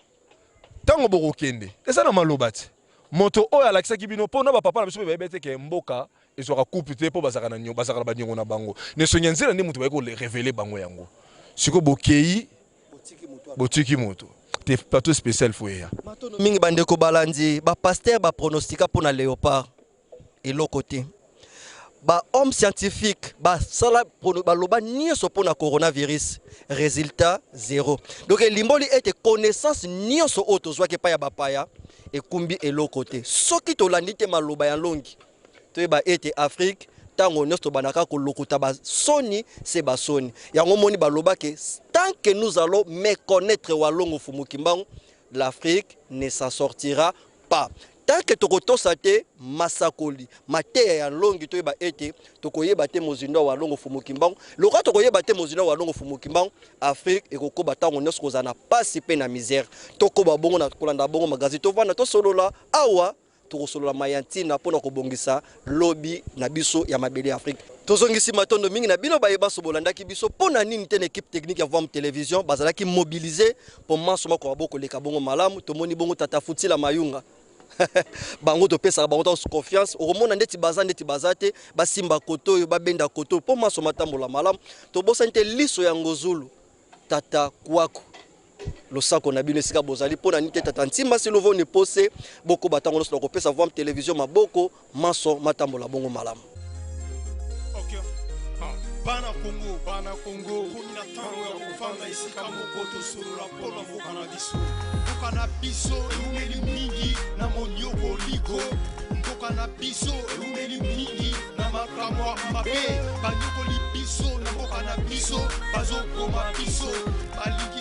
Speaker 3: ntango bokokende, eza na maloba te, moto oyo alakisaki bino mpo na bapapa na biso mpe bayebi ete ke mboka ezwaka coupe te, mpo bazalaka na baniongo na bango. Nesongi ya nzela nde moto baye korévéler bango yango. Sikoyo bokei, botiki moto te. Plateau spécial fo eya.
Speaker 2: Matondo mingi, bandeko balandi. Bapaster bapronostika mpo na léopard eloko te. Ba hommes scientifiques basala baloba nyonso mpo na coronavirus, résultat zéro. Donc elimboli ete connaissance nyonso oyo tozwaki epai ya bapaya ekumbi eloko te. Soki tolandi te maloba ya Nlongi, toyeba ete Afrique ntango nyonso tobandaka kolokota basoni se basoni. Yango moni baloba ke tant que nous allons méconnaître Walongo Fumu Kimbangu, l'Afrique ne s'en sortira pas. Tant que tokotosa te masakoli, mateya ya Nlongi, toyeba ete tokoyeba te mozindo ya Walongo Fumu Kimbangu. Lokola tokoyeba te mozindo ya Walongo Fumu Kimbangu, Afrique ekokoba ntango nyonso kozala na pasi mpe na misère. Tokoba bongo na kolanda bongo magazine Tovanda Tosolola. Awa tokosolola maya ntina mpona kobongisa lobi na biso ya mabele ya Afrique. Tozongisi matondo mingi na bino baye baso bolandaki biso. Mpo na nini te na équipe technique ya Vam Télévision bazalaki mobilisé mpo manso makoka bokoleka bongo malamu. Tomoni bongo tata Futila Mayunga, bango topesaka bango ntango confiance. Okomona ndeti baza, ndeti baza te, basimba koto oyo, babenda koto oyo mpo manso matambola malamu. Tobosani te liso ya ngozulu, tata Kwaku, losako na bino esika bozali. Mpo na nini te tata Ntimba Silovoni Pose, bokoba ntango nyonso na kopesa Vam Télévision maboko, manso matambola bongo malamu.
Speaker 1: Ok. Ah, bana Kongo, bana Kongo, komi na ntango ya kofanda esika moko, tosolola mpona mboka na biso. Mboka na biso eumeli mingi na monioko ligo. Mboka na biso eumeli mingi na makambo ya mabe. Banyokoli biso na mboka na biso, bazoboma biso, balingi.